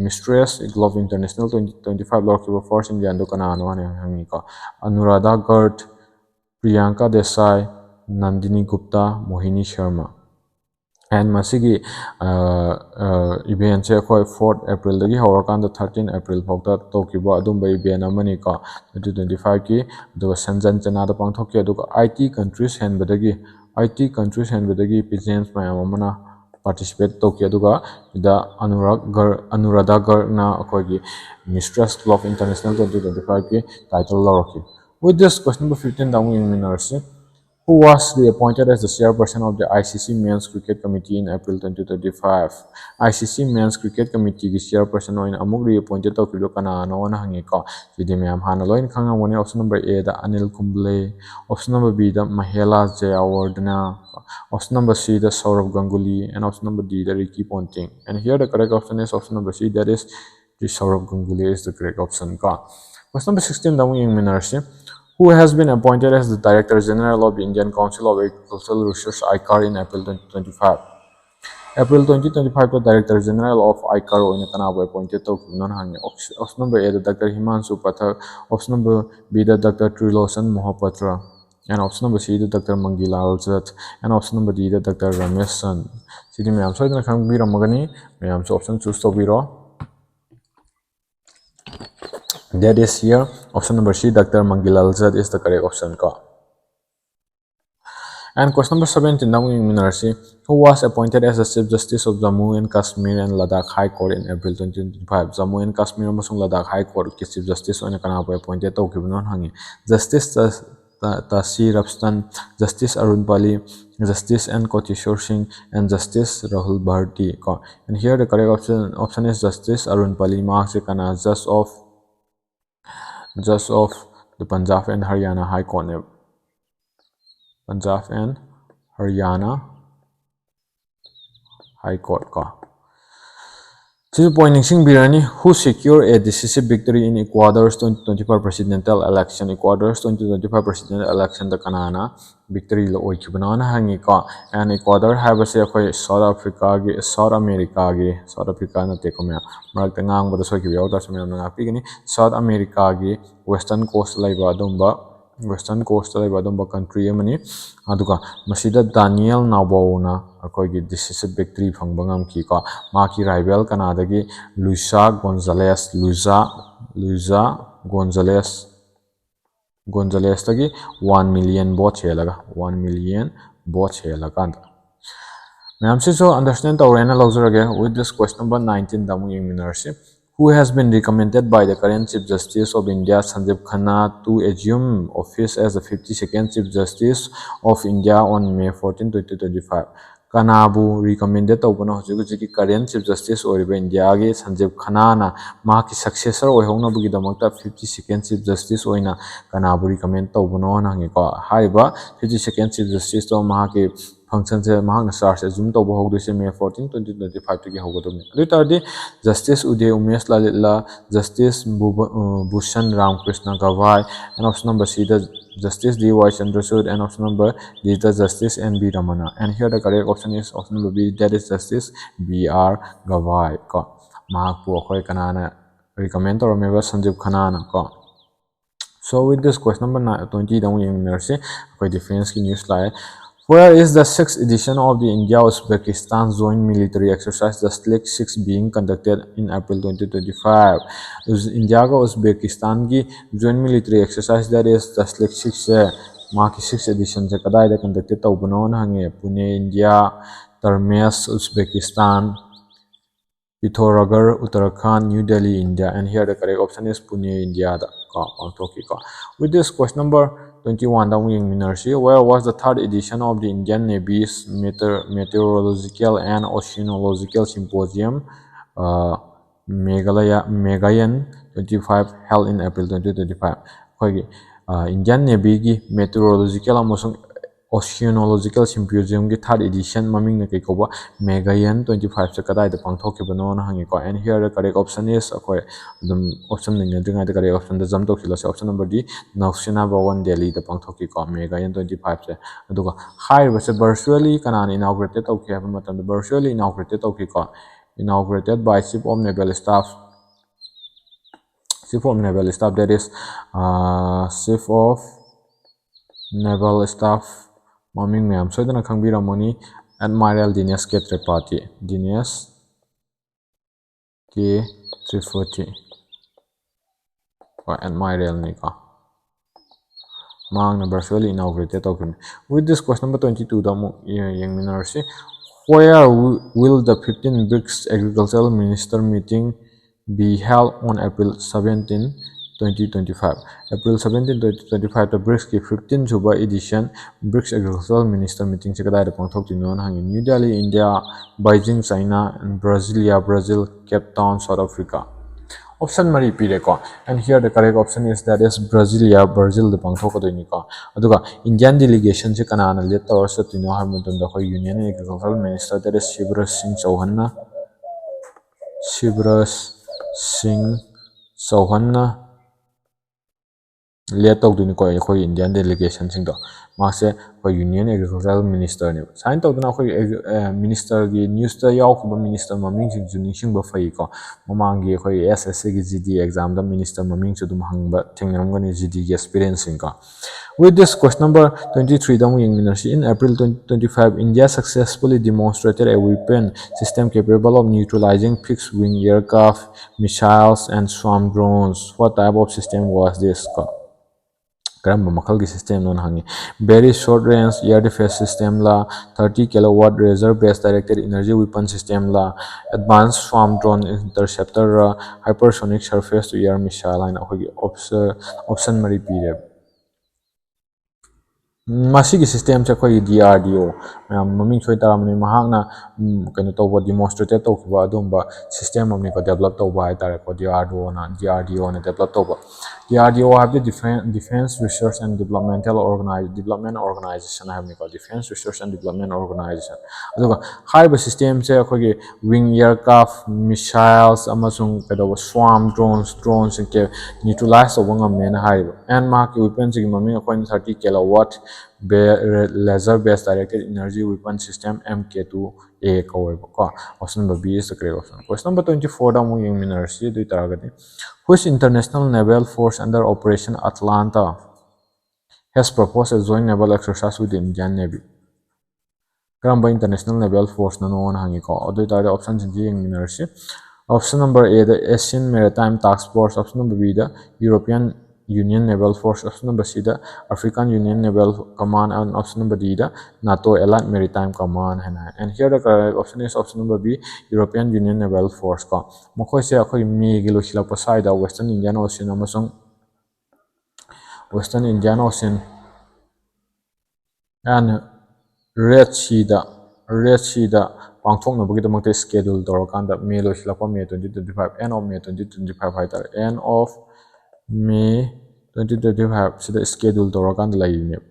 Mistress Glove International twenty twenty-five ꯂꯧꯔꯛꯈꯤꯕ first Indianꯗꯣ ꯀꯅꯥꯅꯣ ꯍꯥꯏꯅ ꯍꯪꯉꯤꯀꯣ꯫ Anuradha Garg, Priyanka Desai, Nandini Gupta, Mohini Sharma꯫ And ꯃꯁꯤꯒꯤ eventꯁꯦ ꯑꯩꯈꯣꯏ fourth Aprilꯗꯒꯤ ꯍꯧꯔꯀꯥꯟꯗ thirteen April ꯐꯥꯎꯗ ꯇꯧꯈꯤꯕ ꯑꯗꯨꯝꯕ event ꯑꯃꯅꯤꯀꯣ, twenty twenty fiveꯀꯤ꯫ ꯑꯗꯨꯒ ꯁꯟꯖꯟ ꯆꯩꯅꯥꯗ ꯄꯥꯡꯊꯣꯛꯈꯤ꯫ ꯑꯗꯨꯒ eighty countries ꯍꯦꯟꯕꯗꯒꯤ, eighty countries ꯍꯦꯟꯕꯗꯒꯤ pageants ꯃꯌꯥꯝ ꯑꯃꯅ participate ꯇꯧꯈꯤ꯫ ꯑꯗꯨꯒ ꯁꯤꯗ ꯑꯅꯨꯔꯥꯒ ꯒꯔ ꯑꯅꯨꯔꯥꯙꯥ ꯒꯔꯒꯅ ꯑꯩꯈꯣꯏꯒꯤ Mistress Glove International twenty twenty fiveꯀꯤ title ꯂꯧꯔꯛꯈꯤ꯫ With this, question number fifteenꯗ ꯑꯃꯨꯛ ꯌꯦꯡꯃꯤꯟꯅꯔꯁꯤ꯫ Who was reappointed as the chairperson of the I C C Men's Cricket Committee in April twenty twenty five? I C C Men's Cricket Committeeꯒꯤ chairperson ꯑꯣꯏꯅ ꯑꯃꯨꯛ reappointed ꯇꯧꯈꯤꯕꯗꯣ ꯀꯅꯥꯅꯣꯅ ꯍꯪꯉꯤꯀꯣ꯫ ꯁꯤꯗꯤ ꯃꯌꯥꯝ ꯍꯥꯟꯅ ꯂꯣꯏꯅ ꯈꯪꯉꯝꯒꯅꯤ꯫ Option number Aꯗ Anil Kumble, option number Bꯗ Mahela Jayawardene, option number Cꯗ Sourav Ganguly, and option number Dꯗ Ricky Ponting. And here the correct option is option number C, that is the Sourav Ganguly is the correct option ꯀꯣ꯫ Question number sixteenꯗ ꯑꯃꯨꯛ ꯌꯦꯡꯃꯤꯟꯅꯔꯁꯤ꯫ Who has been appointed as the Director General of the Indian Council of Agricultural Research, ICAR, in April twenty twenty five? April twenty twenty fiveꯇ Director General of ICAR ꯑꯣꯏꯅ ꯀꯅꯥꯕꯨ appointed ꯇꯧꯈꯤꯕꯅꯣꯅ ꯍꯪꯉꯤ꯫ Option number Aꯗ Doctor Himanshu Pathak, option number Bꯗ Doctor Trilochhan Mohapatra, and option number Cꯗ Doctor Mangi Lal Jadhav, and option number Dꯗ Doctor Ramesh Chand꯫ ꯁꯤꯗꯤ ꯃꯌꯥꯝ ꯁꯣꯏꯗꯅ ꯈꯪꯕꯤꯔꯝꯃꯒꯅꯤ꯫ ꯃꯌꯥꯝꯁꯨ option choose ꯇꯧꯕꯤꯔꯣ꯫ That is here, option number C, Doctor Mangi Lal Jadhav is the correct option ꯀꯣ꯫ And question number seventeen ꯗ ꯑꯃꯨꯛ ꯌꯦꯡꯃꯤꯟꯅꯔꯁꯤ. Who was appointed as the Chief Justice of Jammu and Kashmir and Ladakh High Court in April twenty twenty-five? Jammu and Kashmir ꯑꯃꯁꯨꯡ Ladakh High Courtꯀꯤ Chief Justice ꯑꯣꯏꯅ ꯀꯅꯥꯕꯨ appointed ꯇꯧꯈꯤꯕꯅꯣ ꯍꯪꯉꯤ. Justice ꯇ- ꯇ- Tashi Rabstan, Justice Arun Pali, Justice N Koteshwar Singh, and Justice Rahul Bharti ꯀꯣ. And here the correct option, option is Justice Arun Pali. ꯃꯍꯥꯛꯁꯦ ꯀꯅꯥ? Judge of Judge of the Punjab and Haryana High Courtꯅꯦꯕ. Punjab and Haryana High Court ꯀꯣ. ꯁꯤꯁꯨ point ꯅꯤꯡꯁꯤꯡꯕꯤꯔꯅꯤ. Who secure a decisive victory in Ecuador's twenty twenty-five presidential election? Ecuador's twenty twenty-five presidential electionꯗ ꯀꯅꯥꯅ victory ꯑꯣꯏꯈꯤꯕꯅꯣꯅ ꯍꯪꯉꯤꯀꯣ. And Ecuador ꯍꯥꯏꯕꯁꯦ ꯑꯩꯈꯣꯏ South Africaꯒꯤ, South Americaꯒꯤ, South Africa ꯅꯠꯇꯦꯀꯣ ꯃꯌꯥꯝ, ꯃꯔꯛꯇ ꯉꯥꯡꯕꯗ ꯁꯣꯏꯈꯤꯕ ꯌꯥꯎ ꯇꯥꯔꯁꯨ ꯃꯌꯥꯝꯅ ꯉꯥꯛꯄꯤꯒꯅꯤ. South Americaꯒꯤ western coast ꯂꯩꯕ ꯑꯗꯨꯝꯕ, western coastꯇ ꯂꯩꯕ ꯑꯗꯨꯝꯕ country ꯑꯃꯅꯤ. ꯑꯗꯨꯒ ꯃꯁꯤꯗ Daniel Noboa ꯅ ꯑꯩꯈꯣꯏꯒꯤ decisive victory ꯐꯪꯕ ꯉꯝꯈꯤꯀꯣ. ꯃꯍꯥꯛꯀꯤ rival ꯀꯅꯥꯗꯒꯤ? Luisa Gonzalez, Luisa, Luisa Gonzalez, Gonzalezꯇꯒꯤ one million vote ꯍꯦꯜꯂꯒ, one million vote ꯍꯦꯜꯂꯀꯥꯟꯗ. ꯃꯌꯥꯝꯁꯤꯁꯨ understand ꯇꯧꯔꯦꯅ ꯂꯧꯖꯔꯒꯦ. With this, question number nineteen ꯗ ꯑꯃꯨꯛ ꯌꯦꯡꯃꯤꯟꯅꯔꯁꯤ. Who has been recommended by the current Chief Justice of India, Sanjeev Khanna, to assume office as the fifty-second Chief Justice of India on May fourteen, twenty twenty-five? ꯀꯅꯥꯕꯨ recommended ꯇꯧꯕꯅꯣ ꯍꯧꯖꯤꯛ ꯍꯧꯖꯤꯛꯀꯤ current Chief Justice ꯑꯣꯏꯔꯤꯕ ꯏꯟꯗꯤꯌꯥꯒꯤ ꯁꯟꯖꯤꯕ ꯈꯟꯅꯥꯅ ꯃꯍꯥꯛꯀꯤ successor ꯑꯣꯏꯍꯧꯅꯕꯒꯤꯗꯃꯛꯇ fifty-second Chief Justice ꯑꯣꯏꯅ ꯀꯅꯥꯕꯨ recommend ꯇꯧꯕꯅꯣꯅ ꯍꯪꯉꯤꯀꯣ? ꯍꯥꯏꯔꯤꯕ fifty-second Chief Justiceꯇꯣ ꯃꯍꯥꯛꯀꯤ functionꯁꯦ ꯃꯍꯥꯛꯅ charge assume ꯇꯧꯕ ꯍꯧꯗꯣꯏꯁꯦ May fourteen, twenty twenty-fiveꯇꯒꯤ ꯍꯧꯒꯗꯕꯅꯤ꯫ ꯑꯗꯨ ꯑꯣꯏ ꯇꯥꯔꯗꯤ Justice Uday Umesh Lalita, Justice Bhuba- ꯑ, Bhushan Ramkrishna Gavai, and option number C the Justice D Y Chandrachud, and option number D the Justice N V Ramana. And here the correct option is option number B, that is Justice B R Gavai ꯀꯣ. ꯃꯍꯥꯛꯄꯨ ꯑꯩꯈꯣꯏ ꯀꯅꯥꯅ recommend ꯇꯧꯔꯝꯃꯦꯕ? ꯁꯟꯖꯤꯕ ꯈꯟꯅꯥꯅ ꯀꯣ. So with this, question number twenty ꯗ ꯑꯃꯨꯛ ꯌꯦꯡꯃꯤꯟꯅꯔꯁꯤ꯫ ꯑꯩꯈꯣꯏ defenceꯀꯤ news ꯂꯥꯛꯑꯦ. Where is the sixth edition of the India Uzbekistan joint military exercise, the SLEK six, being conducted in April twenty twenty-five? ꯎꯖ- ꯏꯟꯗꯤꯌꯥꯒ ꯎꯖꯕꯦꯀꯤꯁꯇꯥꯟꯒꯤ joint military exercise, that is the SLEK sixꯁꯦ ꯃꯍꯥꯛꯀꯤ sixth edition ꯁꯦ ꯀꯗꯥꯏꯗ conducted ꯇꯧꯕꯅꯣꯅ ꯍꯪꯉꯦ꯫ Pune, India, Termez, Uzbekistan, Pithanagar, Uttarakhand, New Delhi, India, and here the correct option is Pune, India ꯗ ꯀꯣ ꯄꯥꯡꯊꯣꯛꯈꯤꯀꯣ꯫ With this, question number twenty one ꯗ ꯑꯃꯨꯛ ꯌꯦꯡꯃꯤꯟꯅꯔꯁꯤ꯫ Where was the third edition of the Indian Navy's meteor- meteorological and oceanological symposium, uh, Meghalaya Megayan twenty five, held in April twenty twenty five? ꯑꯩꯈꯣꯏꯒꯤ Indian Navy ꯒꯤ meteorological ꯑꯃꯁꯨꯡ oceanological symposium ꯒꯤ third edition, ꯃꯃꯤꯡꯅ ꯀꯩ ꯀꯧꯕ, Megayan twenty five ꯁꯦ ꯀꯗꯥꯏꯗ ꯄꯥꯡꯊꯣꯛꯈꯤꯕꯅꯣꯅ ꯍꯪꯉꯤꯀꯣ꯫ And here the correct option is, ꯑꯩꯈꯣꯏ ꯑꯗꯨꯝ option ꯅꯩꯅꯗ꯭ꯔꯤꯉꯩꯗ correct option ꯗ jump ꯇꯧꯁꯤꯜꯂꯁꯤ꯫ Option number D, Nausena Bhawan, Delhi ꯗ ꯄꯥꯡꯊꯣꯛꯈꯤꯀꯣ Megayan twenty five ꯁꯦ꯫ ꯑꯗꯨꯒ ꯍꯥꯏꯔꯤꯕꯁꯦ virtually ꯀꯅꯥꯅ inaugurate ꯇꯧꯈꯤ ꯍꯥꯏꯕ ꯃꯇꯝꯗ, virtually inaugurate ꯇꯧꯈꯤꯀꯣ, inaugurated by Chief of Naval Staff, Chief of Naval Staff, that is, uh, Chief of Naval Staff, ꯃꯃꯤꯡ ꯃꯌꯥꯝ ꯁꯣꯏꯗꯅ ꯈꯪꯕꯤꯔꯝꯃꯅꯤ, Admiral Dinesh K Tripathi, Dinesh K Tripathi, ꯍꯣꯏ, Admiral ꯅꯤꯀꯣ꯫ ꯃꯍꯥꯛꯅ virtually inaugurate ꯇꯧꯈꯤꯕꯅꯤ꯫ With this, question number twenty two ꯗ ꯑꯃꯨꯛ ꯌꯦꯡꯃꯤꯟꯅꯔꯁꯤ꯫ Where will the fifteen BRICS Agricultural Minister meeting be held on April seventeen, twenty twenty five? April seventeen, twenty twenty five ꯇ BRICS ꯀꯤ fifteen ꯁꯨꯕ edition BRICS Agricultural Minister meeting ꯁꯦ ꯀꯗꯥꯏꯗ ꯄꯥꯡꯊꯣꯛꯇꯣꯏꯅꯣꯅ ꯍꯪꯉꯤ꯫ New Delhi, India, Beijing, China, and Brasilia, Brazil, Cape Town, South Africa꯫ Option ꯃꯔꯤ ꯄꯤꯔꯦꯀꯣ꯫ And here the correct option is, that is, Brasilia, Brazil ꯗ ꯄꯥꯡꯊꯣꯛꯀꯗꯣꯏꯅꯤꯀꯣ꯫ ꯑꯗꯨꯒ Indian delegation ꯁꯦ ꯀꯅꯥꯅ lead ꯇꯧꯔ ꯆꯠꯇꯣꯏꯅꯣ ꯍꯥꯏꯕ ꯃꯇꯝꯗ, ꯑꯩꯈꯣꯏ Union Agricultural Minister, that is, Shivraj Singh Chauhan ꯅ, Shivraj Singh Chauhan ꯅ lead ꯇꯧꯗꯣꯏꯅꯤꯀꯣ ꯑꯩꯈꯣꯏ Indian delegation ꯁꯤꯡꯗꯣ꯫ ꯃꯥꯁꯦ ꯑꯩꯈꯣꯏ Union Agricultural Minister ꯅꯦꯕ꯫ ꯁꯨꯃꯥꯏꯅ ꯇꯧꯗꯅ ꯑꯩꯈꯣꯏ ꯑꯦꯒ꯭ꯔꯤ-, ꯑ, minister ꯒꯤ news ꯇ ꯌꯥꯎꯈꯤꯕ minister ꯃꯃꯤꯡꯁꯤꯡꯁꯨ ꯅꯤꯡꯁꯤꯡꯕ ꯐꯩꯀꯣ꯫ ꯃꯃꯥꯡꯒꯤ ꯑꯩꯈꯣꯏ S S C ꯒꯤ G D exam ꯗ minister ꯃꯃꯤꯡꯁꯨ ꯑꯗꯨꯝ ꯍꯪꯕ ꯊꯦꯡꯅꯔꯝꯒꯅꯤ, G D ꯒꯤ aspirant ꯁꯤꯡꯀꯣ꯫ With this, question number twenty three ꯗ ꯑꯃꯨꯛ ꯌꯦꯡꯃꯤꯟꯅꯔꯁꯤ꯫ In April twenty twenty five, India successfully demonstrated a weapon system capable of neutralizing fixed-wing aircraft, missiles, and swarm drones. What type of system was this? ꯀꯣ꯫ ꯀꯔꯝꯕ ꯃꯈꯜꯒꯤ system ꯅꯣꯅ ꯍꯪꯉꯤ꯫ Very short range air defense system ꯂꯥ, thirty kilowatt laser based directed energy weapon system ꯂꯥ, advanced swarm drone interceptor ꯔ, hypersonic surface to air missile ꯍꯥꯏꯅ ꯑꯩꯈꯣꯏꯒꯤ option option ꯃꯔꯤ ꯄꯤꯔꯦꯕ꯫ ꯃꯁꯤꯒꯤ system ꯁꯦ ꯑꯩꯈꯣꯏꯒꯤ D R D O, ꯃꯌꯥꯝ ꯃꯃꯤꯡ ꯁꯣꯏ ꯇꯥꯔꯝꯃꯅꯤ, ꯃꯍꯥꯛꯅ ꯎꯝ, ꯀꯩꯅꯣ ꯇꯧꯕ, demonstrate ꯇꯧꯈꯤꯕ ꯑꯗꯨꯒꯨꯝꯕ system ꯑꯃꯅꯤꯀꯣ, develop ꯇꯧꯕ ꯍꯥꯏꯇꯥꯔꯦꯀꯣ, D R D O ꯅ, D R D O ꯅ develop ꯇꯧꯕ꯫ D R D O ꯍꯥꯏꯕꯗꯤ Defense, Defense Research and Developmental Organi-, Development Organization ꯍꯥꯏꯕꯅꯤꯀꯣ, Defense Research and Development Organization꯫ ꯑꯗꯨꯒ ꯍꯥꯏꯔꯤꯕ system ꯁꯦ ꯑꯩꯈꯣꯏꯒꯤ wing aircraft, missiles ꯑꯃꯁꯨꯡ ꯀꯩꯗꯧꯕ swarm drones, drone ꯁꯤꯡꯁꯦ neutralize ꯇꯧꯕ ꯉꯝꯃꯦꯅ ꯍꯥꯏꯔꯤꯕ꯫ And ꯃꯍꯥꯛꯀꯤ weapon ꯁꯤꯒꯤ ꯃꯃꯤꯡ ꯑꯩꯈꯣꯏꯅ thirty kilowatt laser based directed energy weapon system, M K two A ꯀꯧꯋꯦꯕꯀꯣ꯫ Option number B is the correct option꯫ Question number twenty four ꯗ ꯑꯃꯨꯛ ꯌꯦꯡꯃꯤꯟꯅꯔꯁꯤ꯫ ꯑꯗꯨ ꯑꯣꯏ ꯇꯥꯔꯒꯗꯤ, which international naval force under Operation Atalanta has proposed a joint naval exercise with the Indian Navy? ꯀꯔꯝꯕ international naval force ꯅꯣꯅ ꯍꯪꯉꯤꯀꯣ꯫ ꯑꯗꯨ ꯑꯣꯏ ꯇꯥꯔꯗꯤ option ꯁꯤꯡꯁꯤ ꯌꯦꯡꯃꯤꯟꯅꯔꯁꯤ꯫ Option number A the Asian Maritime Task Force, option number B the European Union Naval Force, option number C the African Union Naval Command, and option number D the NATO Allied Maritime Command ꯍꯥꯏꯅ ꯍꯥꯏ꯫ And here the correct option is option number B, European Union Naval Force ꯀꯣ꯫ ꯃꯈꯣꯏꯁꯦ ꯑꯩꯈꯣꯏꯒꯤ ꯃꯦꯒꯤ ꯂꯣꯏꯁꯤꯜꯂꯛꯄ ꯁ꯭ꯋꯥꯏꯗ Western Indian Ocean ꯑꯃꯁꯨꯡ Western Indian Ocean and Red Sea the, Red Sea the ꯄꯥꯡꯊꯣꯛꯅꯕꯒꯤꯗꯃꯛꯇ schedule ꯇꯧꯔꯀꯥꯟꯗ, ꯃꯦ ꯂꯣꯏꯁꯤꯜꯂꯛꯄ, May twenty twenty five, end of May twenty twenty five ꯍꯥꯏꯇꯥꯔꯦ, end of May twenty twenty five ꯁꯤꯗ schedule ꯇꯧꯔꯀꯥꯟꯗ ꯂꯩꯔꯤꯅꯦꯕ꯫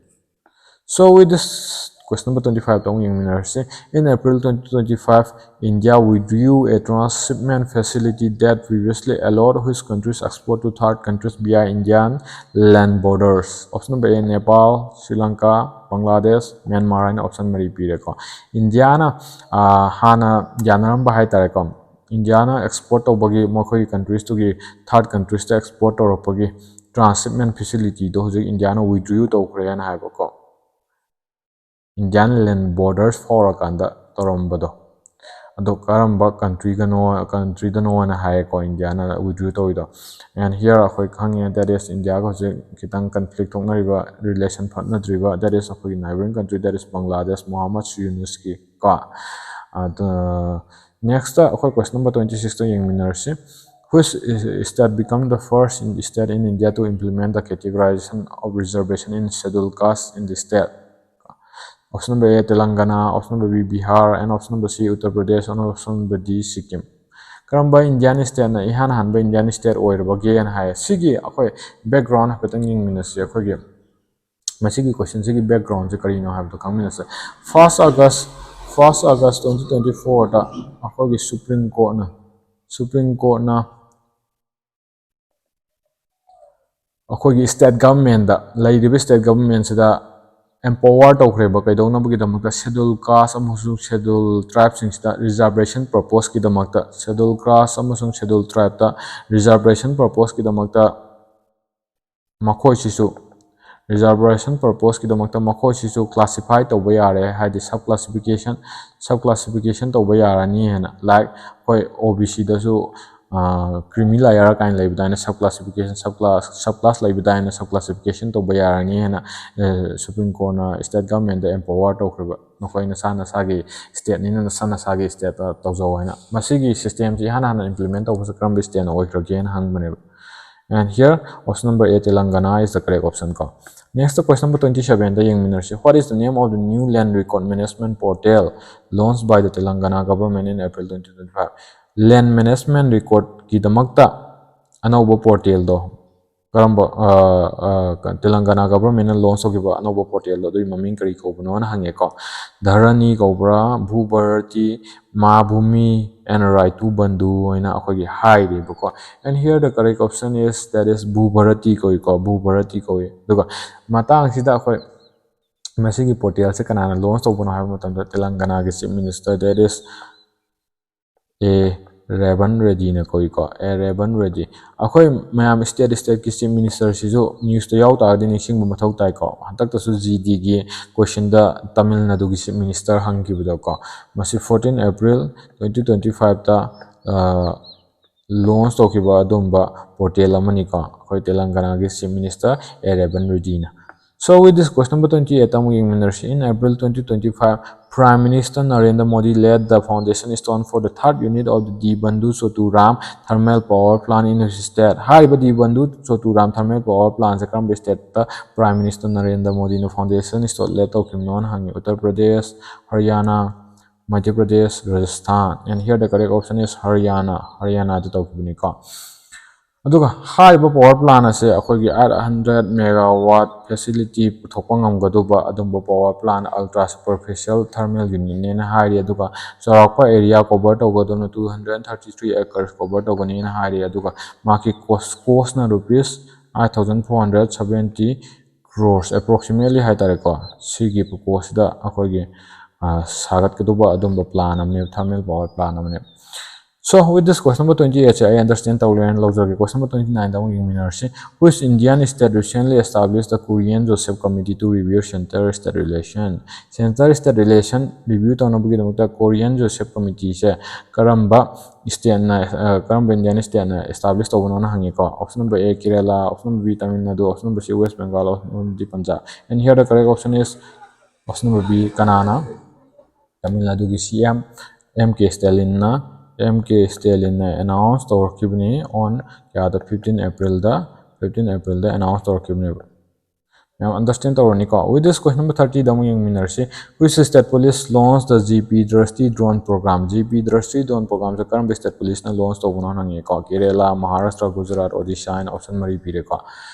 So with this, question number twenty five ꯇ ꯑꯃꯨꯛ ꯌꯦꯡꯃꯤꯟꯅꯔꯁꯤ꯫ In April twenty twenty five, India withdrew a transshipment facility that previously allowed which countries export to third countries via Indian land borders? Option number A, Nepal, Sri Lanka, Bangladesh, Myanmar ꯍꯥꯏꯅ option ꯃꯔꯤ ꯄꯤꯔꯦꯀꯣ꯫ ꯏꯟꯗꯤꯌꯥꯅ, ꯑꯥ, ꯍꯥꯟꯅ ꯌꯥꯅꯔꯝꯕ ꯍꯥꯏꯇꯥꯔꯦꯀꯣ, ꯏꯟꯗꯤꯌꯥꯅ export ꯇꯧꯕꯒꯤ, ꯃꯈꯣꯏꯒꯤ countries ꯇꯨꯒꯤ third countries ꯇ export ꯇꯧꯔꯛꯄꯒꯤ transshipment facility ꯗꯣ ꯍꯧꯖꯤꯛ ꯏꯟꯗꯤꯌꯥꯅ withdrew ꯇꯧꯈ꯭ꯔꯦꯅ ꯍꯥꯏꯕꯀꯣ꯫ Indian land borders ꯐꯥꯎꯔꯀꯥꯟꯗ ꯇꯧꯔꯝꯕꯗꯣ꯫ ꯑꯗꯣ ꯀꯔꯝꯕ countryꯒꯅꯣ countryꯗꯅꯣꯅ ꯍꯥꯏꯌꯦꯀꯣ ꯏꯟꯗꯤꯌꯥꯅ withdraw ꯇꯧꯔꯤꯗꯣ꯫ And here ꯑꯩꯈꯣꯏ ꯈꯪꯉꯦ, that is, ꯏꯟꯗꯤꯌꯥꯒ ꯍꯧꯖꯤꯛ ꯈꯤꯇꯪ conflict ꯊꯣꯛꯅꯔꯤꯕ, relation ꯐꯠꯅꯗ꯭ꯔꯤꯕ, that is ꯑꯩꯈꯣꯏꯒꯤ neighboring country, that is Bangladesh, Mohammad ꯌꯨꯅꯨꯁꯀꯤ ꯀꯣ꯫ ꯑꯗ next ꯑꯩꯈꯣꯏ question number twenty sixꯇ ꯌꯦꯡꯃꯤꯟꯅꯔꯁꯤ꯫ Which state become the first in state in India to implement the categorization of reservation in scheduled caste in the state? Option number A, Telangana, option number B, Bihar, and option number C, Uttar Pradesh, and option number D, Sikkim. ꯀꯔꯝꯕ ꯏꯟꯗꯤꯌꯥꯟ ꯁ꯭ꯇꯦꯠꯅ ꯏꯍꯥꯟ ꯍꯥꯟꯕ ꯏꯟꯗꯤꯌꯥꯟ ꯁ꯭ꯇꯦꯠ ꯑꯣꯏꯔꯕꯒꯦꯅ ꯍꯥꯏ꯫ ꯁꯤꯒꯤ ꯑꯩꯈꯣꯏ background ꯍꯥꯏꯐꯦꯠꯇꯪ ꯌꯦꯡꯃꯤꯟꯅꯁꯤ꯫ ꯑꯩꯈꯣꯏꯒꯤ ꯃꯁꯤꯒꯤ questionꯁꯤꯒꯤ backgroundꯁꯦ ꯀꯔꯤꯅꯣ ꯍꯥꯏꯕꯗꯣ ꯈꯪꯃꯤꯟꯅꯁꯦ꯫ First August, first August twenty twenty fourꯗ ꯑꯩꯈꯣꯏꯒꯤ Supreme Courtꯅ, Supreme Courtꯅ ꯑꯩꯈꯣꯏꯒꯤ state governmentꯇ, ꯂꯩꯔꯤꯕ state governmentꯁꯤꯗ empower ꯇꯧꯈ꯭ꯔꯦꯕ ꯀꯩꯗꯧꯅꯕꯒꯤꯗꯃꯛꯇ, scheduled caste ꯑꯃꯁꯨꯡ scheduled tribeꯁꯤꯡꯁꯤꯗ reservation purposeꯀꯤꯗꯃꯛꯇ, scheduled caste ꯑꯃꯁꯨꯡ scheduled tribeꯇ reservation purposeꯀꯤꯗꯃꯛꯇ ꯃꯈꯣꯏꯁꯤꯁꯨ reservation purposeꯀꯤꯗꯃꯛꯇ ꯃꯈꯣꯏꯁꯤꯁꯨ classify ꯇꯧꯕ ꯌꯥꯔꯦ, ꯍꯥꯏꯗꯤ sub classification, sub classification ꯇꯧꯕ ꯌꯥꯔꯅꯤ ꯍꯥꯏꯅ꯫ Like ꯑꯩꯈꯣꯏ OBCꯗꯁꯨ creamy layer ꯀꯥꯏꯅ ꯂꯩꯕꯗꯥꯏꯅ, sub classification, sub class, sub class ꯂꯩꯕꯗꯥꯏꯅ sub classification ꯇꯧꯕ ꯌꯥꯔꯅꯤ ꯍꯥꯏꯅ Supreme Courtꯅ state governmentꯇ empower ꯇꯧꯈ꯭ꯔꯤꯕ꯫ ꯅꯈꯣꯏ ꯅꯁꯥ ꯅꯁꯥꯒꯤ stateꯅꯤꯅ ꯅꯁꯥ ꯅꯁꯥꯒꯤ stateꯇ ꯇꯧꯖꯧ ꯍꯥꯏꯅ꯫ ꯃꯁꯤꯒꯤ systemꯁꯤ ꯏꯍꯥꯟ ꯍꯥꯟꯅ implement ꯇꯧꯕꯁꯦ ꯀꯔꯝꯕ stateꯅ ꯑꯣꯏꯈ꯭ꯔꯒꯦꯅ ꯍꯪꯕꯅꯦꯕ꯫ And here option number A, Telangana is the correct option ꯀꯣ꯫ Next question number twenty sevenꯗ ꯌꯦꯡꯃꯤꯟꯅꯔꯁꯤ꯫ What is the name of the new land record management portal launched by the Telangana government in April twenty twenty five? Land management recordꯀꯤꯗꯃꯛꯇ ꯑꯅꯧꯕ portalꯗꯣ ꯀꯔꯝꯕ, Telangana governmentꯅ launch ꯇꯧꯈꯤꯕ ꯑꯅꯧꯕ portalꯗꯣ ꯑꯗꯨꯒꯤ ꯃꯃꯤꯡ ꯀꯔꯤ ꯀꯧꯕꯅꯣꯅ ꯍꯪꯉꯦꯀꯣ꯫ ꯙꯔꯅꯤ ꯀꯧꯕ꯭ꯔꯥ, ꯚꯨ ꯚꯥꯔꯇꯤ, ꯃꯥ ꯚꯨꯃꯤ and ꯔꯥꯏꯇꯨ ꯕꯟꯙꯨ ꯍꯥꯏꯅ ꯑꯩꯈꯣꯏꯒꯤ ꯍꯥꯏꯔꯤꯕꯀꯣ꯫ And here the correct option is, that is ꯚꯨ Bharti ꯀꯧꯏꯀꯣ, ꯚꯨ Bharti ꯀꯧꯏ꯫ ꯑꯗꯨꯒ ꯃꯇꯥꯡꯁꯤꯗ ꯑꯩꯈꯣꯏ ꯃꯁꯤꯒꯤ portalꯁꯦ ꯀꯅꯥꯅ launch ꯇꯧꯕꯅꯣ ꯍꯥꯏꯕ ꯃꯇꯝꯗ Telanganaꯒꯤ Chief Minister, that is A, ꯔꯦꯕꯟ ꯔꯦꯗꯤꯅ ꯀꯧꯏꯀꯣ꯫ ꯑꯦ ꯔꯦꯕꯟ ꯔꯦꯗꯤ꯫ ꯑꯩꯈꯣꯏ ꯃꯌꯥꯝ state stateꯀꯤ chief ministerꯁꯤꯁꯨ newsꯇ ꯌꯥꯎ ꯇꯥꯔꯒꯗꯤ ꯅꯤꯡꯁꯤꯡꯕ ꯃꯊꯧ ꯇꯥꯏꯀꯣ꯫ ꯍꯟꯗꯛꯇꯁꯨ GDꯒꯤ questionꯗ ꯇꯥꯃꯤꯜ ꯅꯥꯗꯨꯒꯤ chief minister ꯍꯪꯈꯤꯕꯗꯣꯀꯣ꯫ ꯃꯁꯤ fourteen April twenty twenty fiveꯇ launch ꯇꯧꯈꯤꯕ ꯑꯗꯨꯝꯕ portal ꯑꯃꯅꯤꯀꯣ꯫ ꯑꯩꯈꯣꯏ ꯇꯦꯂꯪꯒꯅꯥꯒꯤ chief minister A ꯔꯦꯕꯟ ꯔꯦꯗꯤꯅ꯫ So with this, question number twenty eightꯇ ꯑꯃꯨꯛ ꯌꯦꯡꯃꯤꯟꯅꯔꯁꯤ꯫ In April twenty twenty five, Prime Minister Narendra Modi laid the foundation stone for the third unit of the Dibandhu Choturam thermal power plant in his state. ꯍꯥꯏꯔꯤꯕ ꯗꯤꯕꯟꯗꯨ ꯆꯣꯇꯨꯔꯥꯝ thermal power plantꯁꯦ ꯀꯔꯝꯕ stateꯇ Prime Minister ꯅꯔꯦꯟꯗ꯭ꯔ ꯃꯣꯗꯤꯅ foundation stone lay ꯇꯧꯈꯤꯕꯅꯣꯅ ꯍꯪꯉꯤ꯫ ꯎꯠꯇꯔ ꯄ꯭ꯔꯗꯦꯁ, ꯍꯔꯤꯌꯥꯅꯥ, Madhya Pradesh, Rajasthan. And here the correct option is ꯍꯔꯤꯌꯥꯅꯥ꯫ ꯍꯔꯤꯌꯥꯅꯥꯗ ꯇꯧꯈꯤꯕꯅꯤꯀꯣ꯫ ꯑꯗꯨꯒ ꯍꯥꯏꯔꯤꯕ power plant ꯑꯁꯦ ꯑꯩꯈꯣꯏꯒꯤ eight hundred megawatt facility ꯄꯨꯊꯣꯛꯄ ꯉꯝꯒꯗꯧꯕ ꯑꯗꯨꯝꯕ power plant, ultra superficial thermal unitꯅꯦꯅ ꯍꯥꯏꯔꯤ꯫ ꯑꯗꯨꯒ ꯆꯥꯎꯔꯥꯛꯄ area cover ꯇꯧꯒꯗꯧꯅ two hundred thirty three acres cover ꯇꯧꯒꯅꯤꯅ ꯍꯥꯏꯔꯤ꯫ ꯑꯗꯨꯒ ꯃꯥꯒꯤ cost, costꯅ rupees eight thousand four hundred seventy crores approximately ꯍꯥꯏꯇꯥꯔꯦꯀꯣ꯫ ꯁꯤꯒꯤ cost ꯁꯤꯗ ꯑꯩꯈꯣꯏꯒꯤ ꯁꯥꯒꯠꯀꯗꯧꯕ ꯑꯗꯨꯝꯕ plant ꯑꯃꯅꯦꯕ, thermal power plant ꯑꯃꯅꯦꯕ꯫ So with this, question number twenty eightꯁꯦ ꯑꯩ understand ꯇꯧꯔꯦꯅ ꯂꯧꯖꯔꯒꯦ꯫ Question number twenty nineꯗ ꯑꯃꯨꯛ ꯌꯦꯡꯃꯤꯟꯅꯔꯁꯤ꯫ Which Indian state recently established the Korean Joseph Committee to review center state relation? Center state relation review ꯇꯧꯅꯕꯒꯤꯗꯃꯛꯇ Korean Joseph Committeeꯁꯦ ꯀꯔꯝꯕ stateꯅ, ꯀꯔꯝꯕ Indian stateꯅ establish ꯇꯧꯕꯅꯣꯅ ꯍꯪꯉꯤꯀꯣ꯫ Option number A Kerala, option number B Tamil Nadu, option number C West Bengal, option number D Punjab꯫ And here the correct option is option number B, ꯀꯅꯥꯅ? ꯇꯥꯃꯤꯜ ꯅꯥꯗꯨꯒꯤ CM M K Stalinꯅ, M K Stalinꯅ announce ꯇꯧꯔꯛꯈꯤꯕꯅꯤ on ꯀꯌꯥꯗ? Fifteen Aprilꯗ, fifteen Aprilꯗ announce ꯇꯧꯔꯛꯈꯤꯕꯅꯦꯕ꯫ ꯃꯌꯥꯝ understand ꯇꯧꯔꯅꯤꯀꯣ꯫ With this, question number thirtyꯗ ꯑꯃꯨꯛ ꯌꯦꯡꯃꯤꯟꯅꯔꯁꯤ꯫ Which state police launched the G P Drishti drone program? G P Drishti drone programꯁꯦ ꯀꯔꯝꯕ state policeꯅ launch ꯇꯧꯕꯅꯣ ꯍꯪꯉꯦꯀꯣ꯫ Kerala, Maharashtra, Gujarat, Odisha ꯍꯥꯏꯅ option ꯃꯔꯤ ꯄꯤꯔꯦꯀꯣ꯫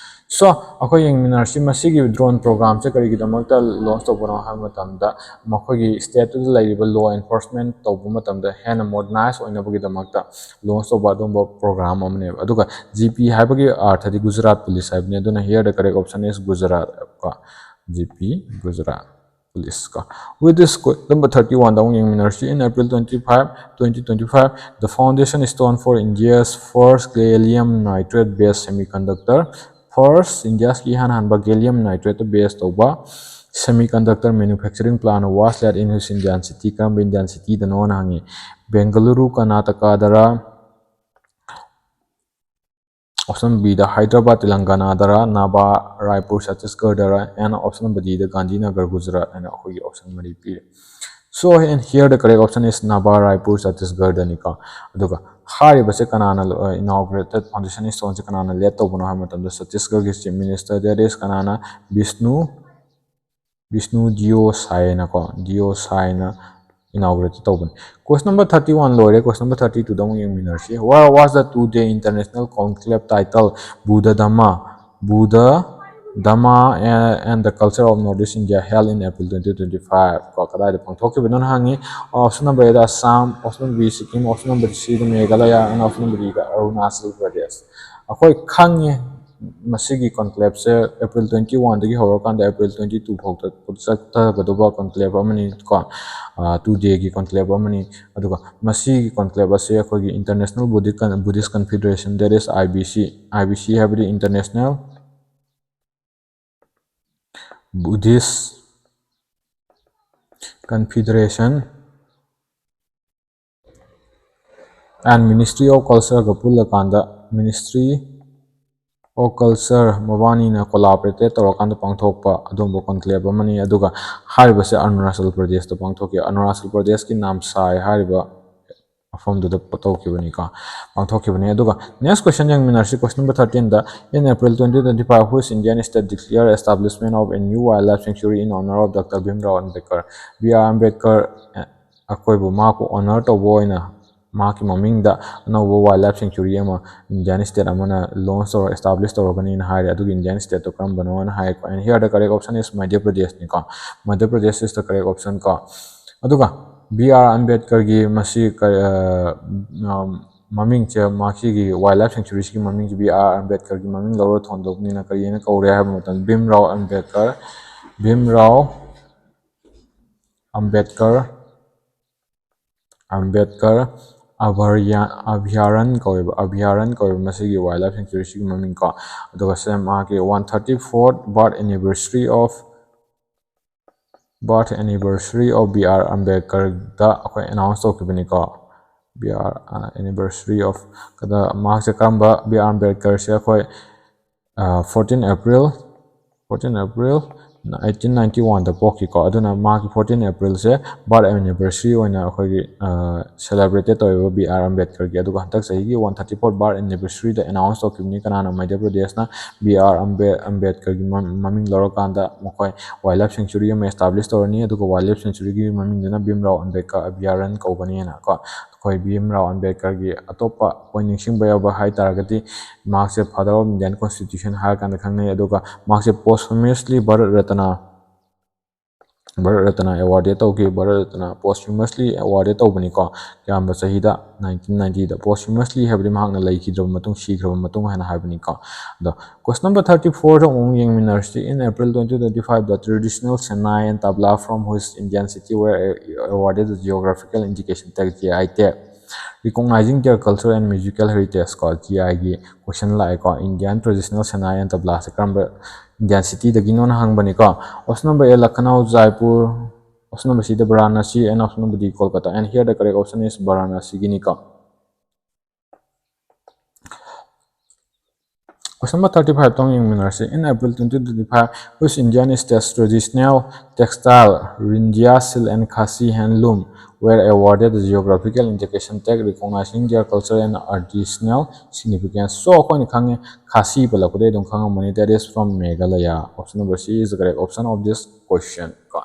So ꯑꯩꯈꯣꯏ ꯌꯦꯡꯃꯤꯟꯅꯔꯁꯤ, ꯃꯁꯤꯒꯤ drone programꯁꯦ ꯀꯔꯤꯒꯤꯗꯃꯛꯇ launch ꯇꯧꯕꯅꯣ ꯍꯥꯏꯕ ꯃꯇꯝꯗ ꯃꯈꯣꯏꯒꯤ stateꯇꯨꯗ ꯂꯩꯔꯤꯕ law enforcement ꯇꯧꯕ ꯃꯇꯝꯗ ꯍꯦꯟꯅ modernize ꯑꯣꯏꯅꯕꯒꯤꯗꯃꯛꯇ launch ꯇꯧꯕ ꯑꯗꯨꯝꯕ program ꯑꯃꯅꯦꯕ꯫ ꯑꯗꯨꯒ G P ꯍꯥꯏꯕꯒꯤ ꯑꯥꯔꯊꯗꯤ Gujarat police ꯍꯥꯏꯕꯅꯤ꯫ ꯑꯗꯨꯅ here the correct option is Gujarat ꯀꯣ꯫ G P, Gujarat꯫ Police ꯀꯣ꯫ With this, number thirty one ꯗ ꯑꯃꯨꯛ ꯌꯦꯡꯃꯤꯟꯅꯔꯁꯤ꯫ In April twenty five, twenty twenty five, the foundation stone for India's first gallium nitride based semiconductor, first India's ꯒꯤ ꯏꯍꯥꯟ ꯍꯥꯟꯕ gallium nitride based ꯇꯧꯕ semiconductor manufacturing plant was laid in which Indian city? ꯀꯔꯝꯕ Indian city ꯗꯅꯣꯅ ꯍꯪꯉꯤ꯫ Bengaluru, ꯀꯔꯅꯥꯇꯀꯥꯗꯔ? Option B the Hyderabad, ꯇꯦꯂꯪꯒꯥꯅꯥꯗꯔ? ꯅꯥꯕꯥ, Raipur, ꯆꯇꯤꯁꯒꯔꯗꯔ? And option number D ꯗ ꯒꯥꯟꯙꯤꯅꯒꯔ, ꯒꯨꯖꯔꯥꯠ ꯍꯥꯏꯅ ꯑꯩꯈꯣꯏꯒꯤ option ꯃꯔꯤ ꯄꯤꯔꯦ꯫ So, and here the correct option is ꯅꯥꯕꯥ, Raipur, ꯆꯇꯤꯁꯒꯔꯗꯅꯤꯀꯣ꯫ ꯑꯗꯨꯒ ꯍꯥꯏꯔꯤꯕꯁꯦ ꯀꯅꯥꯅ inaugurated foundation stone ꯁꯦ ꯀꯅꯥꯅ laid ꯇꯧꯕꯅꯣ ꯍꯥꯏꯕ ꯃꯇꯝꯗ ꯆꯇꯤꯁꯒꯔꯒꯤ chief minister, that is ꯀꯅꯥꯅ? ꯕꯤꯁꯅꯨ, ꯕꯤꯁꯅꯨ ꯗꯤꯑꯣ ꯁꯥꯏꯅꯀꯣ, ꯗꯤꯑꯣ ꯁꯥꯏꯅ inaugurate ꯇꯧꯕꯅꯤ꯫ Question number thirty one ꯂꯣꯏꯔꯦ꯫ Question number thirty two ꯗ ꯑꯃꯨꯛ ꯌꯦꯡꯃꯤꯟꯅꯔꯁꯤ꯫ What was the two day international conclave title? Buddha Dhamma, Buddha Dhamma and, and the Culture of Northeast India held in April twenty twenty five. ꯀꯣ, ꯀꯗꯥꯏꯗ ꯄꯥꯡꯊꯣꯛꯈꯤꯕꯅꯣꯅ ꯍꯪꯉꯤ꯫ Option number A the Assam, option number B Sikkim, option number C the Meghalaya, and option number D ꯗ ꯑꯔꯨꯅꯥꯆꯜ ꯄ꯭ꯔꯗꯦꯁ꯫ ꯑꯩꯈꯣꯏ ꯈꯪꯉꯦ ꯃꯁꯤꯒꯤ conclave ꯁꯦ April twenty one ꯗꯒꯤ ꯍꯧꯔꯀꯥꯟꯗ April twenty two ꯐꯥꯎꯗ ꯆꯠꯊꯒꯗꯧꯕ conclave ꯑꯃꯅꯤ ꯀꯣ, two day ꯒꯤ conclave ꯑꯃꯅꯤ꯫ ꯑꯗꯨꯒ ꯃꯁꯤꯒꯤ conclave ꯑꯁꯤ ꯑꯩꯈꯣꯏꯒꯤ International Buddhist Con-, Buddhist Confederation, that is I B C, I B C ꯍꯥꯏꯕꯗꯤ International Buddhist Confederation and Ministry of Culture ꯒ ꯄꯨꯜꯂꯀꯥꯟꯗ, Ministry of Culture ꯃꯕꯥꯅꯤꯅ collaborated ꯇꯧꯔꯀꯥꯟꯗ ꯄꯥꯡꯊꯣꯛꯄ ꯑꯗꯨꯒꯨꯝꯕ conclave ꯑꯃꯅꯤ꯫ ꯑꯗꯨꯒ ꯍꯥꯏꯔꯤꯕꯁꯦ ꯑꯔꯨꯅꯥꯆꯜ ꯄ꯭ꯔꯗꯦꯁꯇ ꯄꯥꯡꯊꯣꯛꯈꯤ꯫ ꯑꯔꯨꯅꯥꯆꯜ ꯄ꯭ꯔꯗꯦꯁꯀꯤ ꯅꯥꯝꯁꯥꯏ ꯍꯥꯏꯔꯤꯕ ꯃꯐꯝꯗꯨꯗ ꯇꯧꯈꯤꯕꯅꯤꯀꯣ, ꯄꯥꯡꯊꯣꯛꯈꯤꯕꯅꯤ꯫ ꯑꯗꯨꯒ next question ꯌꯦꯡꯃꯤꯟꯅꯔꯁꯤ꯫ Question number thirteen the, In April twenty twenty five, which Indian state declared establishment of a new wildlife sanctuary in honor of Doctor Bhimrao Ambedkar? B R Ambedkar, uh, ꯑꯩꯈꯣꯏꯕꯨ, ꯃꯍꯥꯛꯄꯨ honor ꯇꯧꯕ ꯑꯣꯏꯅ ꯃꯍꯥꯛꯀꯤ ꯃꯃꯤꯡꯗ ꯑꯅꯧꯕ wildlife sanctuary ꯑꯃ Indian state ꯑꯃꯅ launch ꯇꯧꯔ, establish ꯇꯧꯔꯒꯅꯤꯅ ꯍꯥꯏꯔꯦ꯫ ꯑꯗꯨꯒꯤ Indian state to ꯀꯔꯝꯕꯅꯣꯅ high. And here the correct option is Madhya ꯄ꯭ꯔꯗꯦꯁꯅꯤꯀꯣ꯫ Madhya Pradesh is the correct option ꯀꯣ꯫ ꯑꯗꯨꯒ ꯕꯤ ꯑꯥꯔ ꯑꯝꯕꯦꯗꯀꯔꯒꯤ ꯃꯁꯤ ꯀ-, ꯑ, ꯃꯃꯤꯡꯁꯦ, ꯃꯁꯤꯒꯤ wildlife sanctuary ꯁꯤꯒꯤ ꯃꯃꯤꯡꯁꯦ ꯕꯤ ꯑꯥꯔ ꯑꯝꯕꯦꯗꯀꯔꯒꯤ ꯃꯃꯤꯡ ꯂꯧꯔ ꯊꯣꯟꯗꯣꯛꯄꯅꯤꯅ ꯀꯔꯤ ꯍꯥꯏꯅ ꯀꯧꯔꯦ ꯍꯥꯏꯕ ꯃꯇꯝꯗ ꯚꯤꯝꯔꯥꯎ ꯑꯝꯕꯦꯗꯀꯔ, ꯚꯤꯝꯔꯥꯎ ꯑꯝꯕꯦꯗꯀꯔ ꯑꯝꯕꯦꯗꯀꯔ ꯑꯚꯌꯥꯔꯟ ꯀꯧꯋꯦꯕ ꯑꯚꯌꯥꯔꯟ ꯀꯧꯋꯦꯕ ꯃꯁꯤꯒꯤ ꯋꯥꯏꯜ ꯂꯥꯏꯐ ꯁꯦꯡꯆꯨꯔꯤꯁꯤꯒꯤ ꯃꯃꯤꯡ ꯀꯣ꯫ ꯑꯗꯨꯒ ꯁꯦ ꯃꯥꯒꯤ one thirty fourth birth anniversary of birth anniversary of B R Ambedkarꯗ ꯑꯩꯈꯣꯏ announce ꯇꯧꯈꯤꯕꯅꯤꯀꯣ꯫ B R anniversary of ꯀꯗ ꯃꯍꯥꯛꯁꯦ ꯀꯔꯝꯕ B R Ambedkarꯁꯦ ꯑꯩꯈꯣꯏ fourteen April fourteen April eighteen ninety oneꯗ ꯄꯣꯛꯈꯤꯀꯣ꯫ ꯑꯗꯨꯅ ꯃꯥꯒꯤ fourteen Aprilꯁꯦ birth anniversary ꯑꯣꯏꯅ ꯑꯩꯈꯣꯏꯒꯤ celebrated ꯇꯧꯋꯦꯕ B R Ambedkarꯒꯤ꯫ ꯑꯗꯨꯒ ꯍꯟꯗꯛ ꯆꯍꯤꯒꯤ one thirty fourth birth anniversaryꯗ ꯑꯦꯅꯥꯎꯟꯁ ꯇꯧꯈꯤꯕꯅꯤ꯫ ꯀꯅꯥꯅ? ꯃꯙ꯭ꯌ ꯄ꯭ꯔꯗꯦꯁꯅ B R Ambedkarꯒꯤ ꯃꯃꯤꯡ ꯂꯧꯔꯀꯥꯟꯗ ꯃꯈꯣꯏ ꯋꯥꯏꯜ ꯂꯥꯏꯐ ꯁꯦꯡꯆꯨꯔꯤ ꯑꯃ ꯑꯦꯁꯇꯥꯕ꯭ꯂꯤꯁ ꯇꯧꯔꯅꯤ꯫ ꯑꯗꯨꯒ ꯋꯥꯏꯜ ꯂꯥꯏꯐ ꯁꯦꯡꯆꯨꯔꯤꯒꯤ ꯃꯃꯤꯡꯗꯨꯅ ꯚꯤꯝꯔꯥꯎ ꯑꯝꯕꯦꯗꯀꯔ ꯑꯚꯌꯥꯔꯟ ꯀꯧꯒꯅꯤꯅ ꯀꯣ꯫ ꯑꯩꯈꯣꯏ ꯚꯤꯝꯔꯥꯎ ꯑꯝꯕꯦꯗꯀꯔꯒꯤ ꯑꯇꯣꯞꯄ ꯑꯩꯈꯣꯏ ꯅꯤꯡꯁꯤꯡꯕ ꯌꯥꯕ ꯍꯥꯏ ꯇꯥꯔꯒꯗꯤ ꯃꯍꯥꯛꯁꯦ father of Indian constitution ꯍꯥꯏꯔ ꯀꯥꯟꯗ ꯈꯪꯅꯩ꯫ ꯑꯗꯨꯒ ꯃꯍꯥꯛꯁꯦ posthumously ꯚꯥꯔꯠ ꯔꯠꯅ ꯚꯥꯔꯠ ꯔꯠꯅ ꯑꯦꯋꯥꯔꯗꯦꯠ ꯇꯧꯈꯤ꯫ ꯚꯥꯔꯠ ꯔꯠꯅ posthumously ꯑꯦꯋꯥꯔꯗꯦꯠ ꯇꯧꯕꯅꯤꯀꯣ꯫ ꯀꯌꯥꯝꯕ ꯆꯍꯤꯗ? Nineteen ninety ꯗ꯫ Posthumously ꯍꯥꯏꯕꯗꯤ ꯃꯍꯥꯛꯅ ꯂꯩꯈꯤꯗ꯭ꯔꯕ ꯃꯇꯨꯡ, ꯁꯤꯈ꯭ꯔꯕ ꯃꯇꯨꯡ ꯍꯥꯏꯅ ꯍꯥꯏꯕꯅꯤꯀꯣ꯫ ꯑꯗꯣ question number thirty fourꯗ ꯑꯃꯨꯛ ꯌꯦꯡꯃꯤꯟꯅꯔꯁꯤ꯫ In April twenty twenty five, the traditional Senai and Tabla from which Indian city were awarded the geographical indication tag, G I tag, recognizing their culture and musical heritage ꯀꯣ꯫ GIꯒꯤ question ꯂꯥꯛꯑꯦꯀꯣ꯫ Indian traditional Senai and Tablaꯁꯦ ꯀꯔꯝꯕ Indian cityꯗꯒꯤꯅꯣꯅ ꯍꯪꯕꯅꯤꯀꯣ꯫ Option number A, Lucknow, Jaipur꯫ Option number C the Varanasi and option number D Kolkata, and here the correct option is Varanasiginiꯀꯣ꯫ Question number thirty five ꯇꯣꯡ ꯌꯦꯡꯃꯤꯟꯅꯔꯁꯤ꯫ In April twenty twenty five, which Indian state's traditional textile, Rindia silk and Khasi handloom, were awarded the geographical indication tag recognizing their culture and artisanal significance? So ꯑꯩꯈꯣꯏꯅ ꯈꯪꯉꯦ, ꯈꯥꯁꯤ ꯄꯜꯂꯛꯄꯗꯩ ꯑꯗꯨꯝ ꯈꯪꯉꯝꯃꯅꯤ, that is from Meghalaya. Option number C is the correct option of this question ꯀꯣ꯫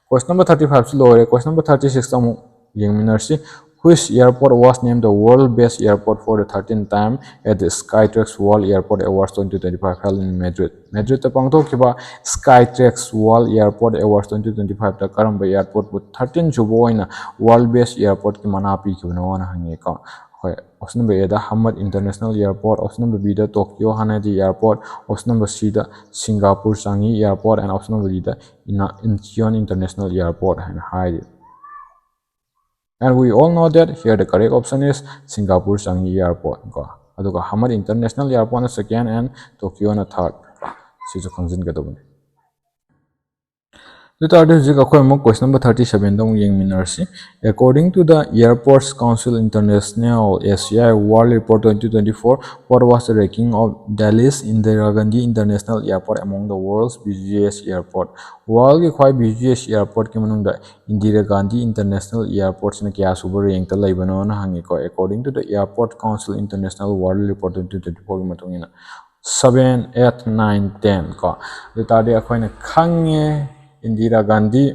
Question number thirty five ꯁꯨ ꯂꯣꯏꯔꯦ꯫ Question number thirty six ꯑꯃꯨꯛ ꯌꯦꯡꯃꯤꯟꯅꯔꯁꯤ꯫ Which airport was named the world best airport for the thirteenth time at the Skytrax World Airport Awards twenty twenty five held in Madrid? Madridꯇ ꯄꯥꯡꯊꯣꯛꯈꯤꯕ Skytrax World Airport Awards twenty twenty five ꯇ ꯀꯔꯝꯕ airport ꯄꯨ thirteen ꯁꯨꯕ ꯑꯣꯏꯅ world best airport ꯀꯤ ꯃꯅꯥ ꯄꯤꯈꯤꯕꯅꯣꯅ ꯍꯪꯉꯦꯀꯣ꯫ ꯑꯩꯈꯣꯏ option number A the Hamad International Airport, option number B the Tokyo Haneda Airport, option number C the Singapore Changi Airport, and option number D the Ina- Incheon International Airport ꯍꯥꯏꯅ ꯍꯥꯏꯔꯤ꯫ And we all know that here the correct option is Singapore Changi Airport ꯀꯣ꯫ ꯑꯗꯨꯒ Hamad International Airport ꯅ second and Tokyo ꯅ third꯫ ꯁꯤꯁꯨ ꯈꯪꯖꯤꯟꯒꯗꯕꯅꯤ꯫ ꯑꯗꯨ ꯇꯥꯔꯗꯤ ꯍꯧꯖꯤꯛ ꯑꯩꯈꯣꯏ ꯑꯃꯨꯛ question number thirty seven ꯗ ꯑꯃꯨꯛ ꯌꯦꯡꯃꯤꯟꯅꯔꯁꯤ꯫ According to the Airports Council International, A C I, World Report twenty twenty-four, what was the ranking of Delhi's Indira Gandhi International Airport among the world's busiest airport? World ꯒꯤ ꯈ꯭ꯋꯥꯏ busiest airport ꯀꯤ ꯃꯅꯨꯡꯗ Indira Gandhi International Airport ꯁꯤꯅ ꯀꯌꯥ ꯁꯨꯕ rank ꯇ ꯂꯩꯕꯅꯣꯅ ꯍꯪꯉꯤꯀꯣ꯫ According to the Airport Council International World Report twenty twenty-four ꯒꯤ ꯃꯇꯨꯡ ꯏꯟꯅ seven, eight, nine, ten ꯀꯣ꯫ ꯑꯗꯨ ꯇꯥꯔꯗꯤ ꯑꯩꯈꯣꯏꯅ ꯈꯪꯉꯦ Indira Gandhi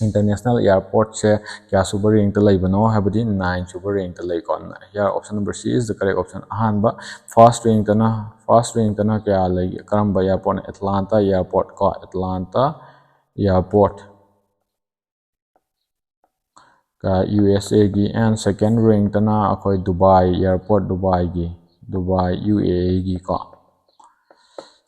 International Airport ꯁꯦ ꯀꯌꯥ ꯁꯨꯕ rank ꯇ ꯂꯩꯕꯅꯣ ꯍꯥꯏꯕꯗꯤ nine ꯁꯨꯕ rank ꯇ ꯂꯩꯀꯣ꯫ Here option number C is the correct option꯫ ꯑꯍꯥꯟꯕ first rank ꯇꯅ, first rank ꯇꯅ ꯀꯌꯥ ꯂꯩꯒꯦ? ꯀꯔꯝꯕ airport ꯅꯣ? Atlanta Airport ꯀꯣ, Atlanta Airport ꯀ U S A ꯒꯤ, and second rank ꯇꯅ ꯑꯩꯈꯣꯏ Dubai Airport, Dubai ꯒꯤ, Dubai U A E ꯒꯤ ꯀꯣ꯫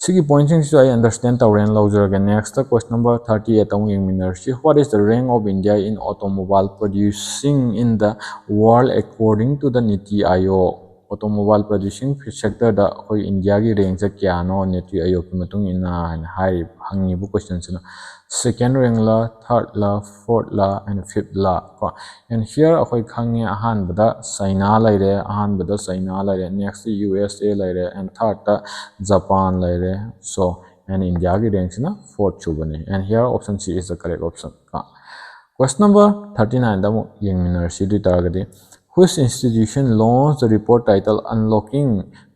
ꯁꯤꯒꯤ point ꯁꯤꯡꯁꯤꯁꯨ ꯑꯩ understand ꯇꯧꯔꯦꯅ ꯂꯧꯖꯔꯒꯦ꯫ Next question number thirty eight ꯑꯃꯨꯛ ꯌꯦꯡꯃꯤꯟꯅꯔꯁꯤ꯫ What is the rank of India in automobile producing in the world according to the NITI Aayog? Automobile producing sector ꯗ ꯑꯩꯈꯣꯏ ꯏꯟꯗꯤꯌꯥꯒꯤ rank ꯁꯦ ꯀꯌꯥꯅꯣ NITI Aayog ꯀꯤ ꯃꯇꯨꯡ ꯏꯟꯅ ꯍꯥꯏꯅ ꯍꯥꯏꯔꯤꯕ, ꯍꯪꯉꯤꯕ question ꯁꯤꯅ꯫ Second rank ꯂ, third ꯂ, fourth ꯂ, and fifth ꯂ ꯀꯣ꯫ And here ꯑꯩꯈꯣꯏ ꯈꯪꯉꯦ, ꯑꯍꯥꯟꯕꯗ China ꯂꯩꯔꯦ, ꯑꯍꯥꯟꯕꯗ China ꯂꯩꯔꯦ, next U S A ꯂꯩꯔꯦ, and third ꯇ Japan ꯂꯩꯔꯦ꯫ So, and ꯏꯟꯗꯤꯌꯥꯒꯤ rank ꯁꯤꯅ fourth ꯁꯨꯕꯅꯤ꯫ And here option C is the correct option ꯀꯣ꯫ Question number thirty nine ꯗ ꯑꯃꯨꯛ ꯌꯦꯡꯃꯤꯟꯅꯔꯁꯤ꯫ ꯑꯗꯨ ꯑꯣꯏ ꯇꯥꯔꯒꯗꯤ, which institution launched the report title Unlocking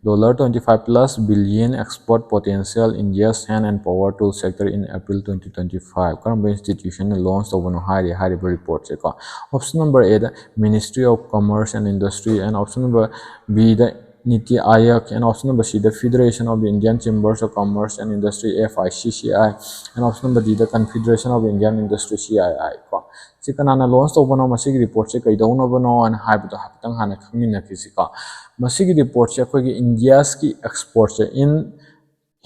Dollar twenty-five plus billion export potential India's sand and power tool sector in April twenty twenty-five? ꯀꯔꯝꯕ institution ꯅ launch ꯇꯧꯕꯅꯣ ꯍꯥꯏꯔꯤ ꯍꯥꯏꯔꯤꯕ report ꯁꯦ ꯀꯣ? Option number A the Ministry of Commerce and Industry, and option number B the NITI Aayog, and option number C the Federation of the Indian Chambers of Commerce and Industry, F I C C I, and option number D the Confederation of Indian Industry, C I I ꯀꯣ꯫ ꯁꯤ ꯀꯅꯥꯅ ꯂꯣꯟꯆ ꯇꯧꯕꯅꯣ, ꯃꯁꯤꯒꯤ ꯔꯤꯄꯣꯔꯠꯁꯦ ꯀꯩꯗꯧꯅꯕꯅꯣ ꯍꯥꯏꯅ ꯍꯥꯏꯕꯗꯣ ꯍꯥꯏꯐꯦꯠꯇꯪ ꯍꯥꯟꯅ ꯈꯪꯃꯤꯟꯅꯈꯤꯁꯤꯀꯣ꯫ ꯃꯁꯤꯒꯤ ꯔꯤꯄꯣꯔꯠꯁꯦ ꯑꯩꯈꯣꯏꯒꯤ ꯏꯟꯗꯤꯌꯥꯁꯀꯤ ꯑꯦꯛꯁꯄꯣꯔꯠꯁꯦ in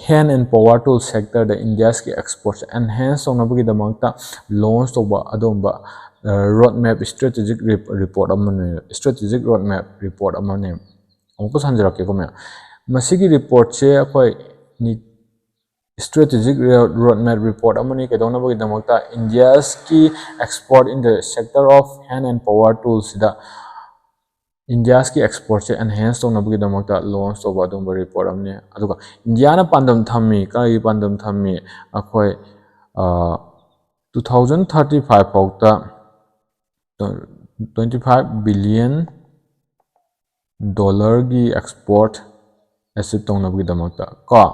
hand and power tool sector ꯗ ꯏꯟꯗꯤꯌꯥꯁꯀꯤ ꯑꯦꯛꯁꯄꯣꯔꯠꯁꯦ ꯑꯦꯟꯍꯦꯟꯁ ꯇꯧꯅꯕꯒꯤꯗꯃꯛꯇ ꯂꯣꯟꯆ ꯇꯧꯕ ꯑꯗꯨꯒꯨꯝꯕ ꯔꯣꯗ ꯃꯦꯞ, ꯏꯁꯇ꯭ꯔꯦꯇꯦꯖꯤꯛ ꯔꯤꯄꯣꯔꯠ ꯑꯃꯅꯦ, ꯏꯁꯇ꯭ꯔꯦꯇꯦꯖꯤꯛ ꯔꯣꯗ ꯃꯦꯞ ꯔꯤꯄꯣꯔꯠ ꯑꯃꯅꯦ꯫ ꯑꯃꯨꯛꯀ ꯍꯟꯖꯔꯛꯀꯦꯀꯣ ꯃꯌꯥꯝ, ꯃꯁꯤꯒꯤ ꯔꯤꯄꯣꯔꯠꯁꯦ ꯑꯩꯈꯣꯏ strategic road map report ꯑꯃꯅꯤ꯫ ꯀꯩꯗꯧꯅꯕꯒꯤꯗꯃꯛꯇ? India's key export in the sector of hand and power tools ꯁꯤꯗ ꯏꯟꯗꯤꯌꯥꯁꯀꯤ ꯑꯦꯛꯁꯄꯣꯔꯠꯁꯦ ꯑꯦꯟꯍꯦꯟꯁ ꯇꯧꯅꯕꯒꯤꯗꯃꯛꯇ ꯂꯣꯟꯆ ꯇꯧꯕ ꯑꯗꯨꯒꯨꯝꯕ ꯔꯤꯄꯣꯔꯠ ꯑꯃꯅꯤ꯫ ꯑꯗꯨꯒ ꯏꯟꯗꯤꯌꯥꯅ ꯄꯥꯟꯗꯝ ꯊꯝꯃꯤ, ꯀꯔꯤ ꯄꯥꯟꯗꯝ ꯊꯝꯃꯤ? ꯑꯩꯈꯣꯏ two thousand thirty five ꯐꯥꯎꯗ twenty five billion dollar ꯒꯤ ꯑꯦꯛꯁꯄꯣꯔꯠ ꯑꯦꯆꯤꯞ ꯇꯧꯅꯕꯒꯤꯗꯃꯛꯇ ꯀꯣ꯫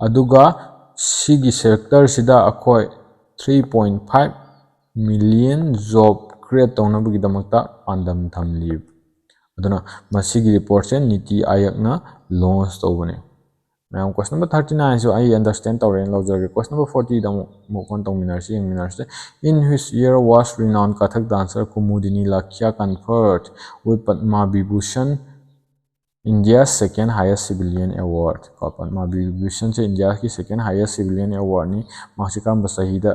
ꯑꯗꯨꯒ ꯁꯤꯒꯤ ꯁꯦꯛꯇꯔꯁꯤꯗ ꯑꯩꯈꯣꯏ three point five million job create ꯇꯧꯅꯕꯒꯤꯗꯃꯛꯇ ꯄꯥꯟꯗꯝ ꯊꯝꯂꯤ꯫ ꯑꯗꯨꯅ ꯃꯁꯤꯒꯤ ꯔꯤꯄꯣꯔꯠꯁꯦ ꯅꯤꯇꯤ ꯑꯥꯌꯣꯒꯅ ꯂꯣꯟꯆ ꯇꯧꯕꯅꯤ꯫ ꯃꯌꯥꯝ, question number thirty nine ꯁꯨ ꯑꯩ ꯑꯟꯗꯔꯁꯇꯦꯟ ꯇꯧꯔꯦꯅ ꯂꯧꯖꯔꯒꯦ꯫ Question number forty ꯗ ꯑꯃꯨꯛ move on ꯇꯧꯃꯤꯟꯅꯔꯁꯤ, ꯌꯦꯡꯃꯤꯟꯅꯔꯁꯤ꯫ In which year was renowned Kathak dancer Kumudini Lakhia conferred with Padma Vibhushan, India's second highest civilian award? ꯀꯣ, ꯄꯗꯃ ꯚꯤꯚꯨꯁꯟꯁꯦ ꯏꯟꯗꯤꯌꯥꯒꯤ second highest civilian award ꯅꯤ꯫ ꯃꯍꯥꯛꯁꯦ ꯀꯔꯝꯕ ꯆꯍꯤꯗ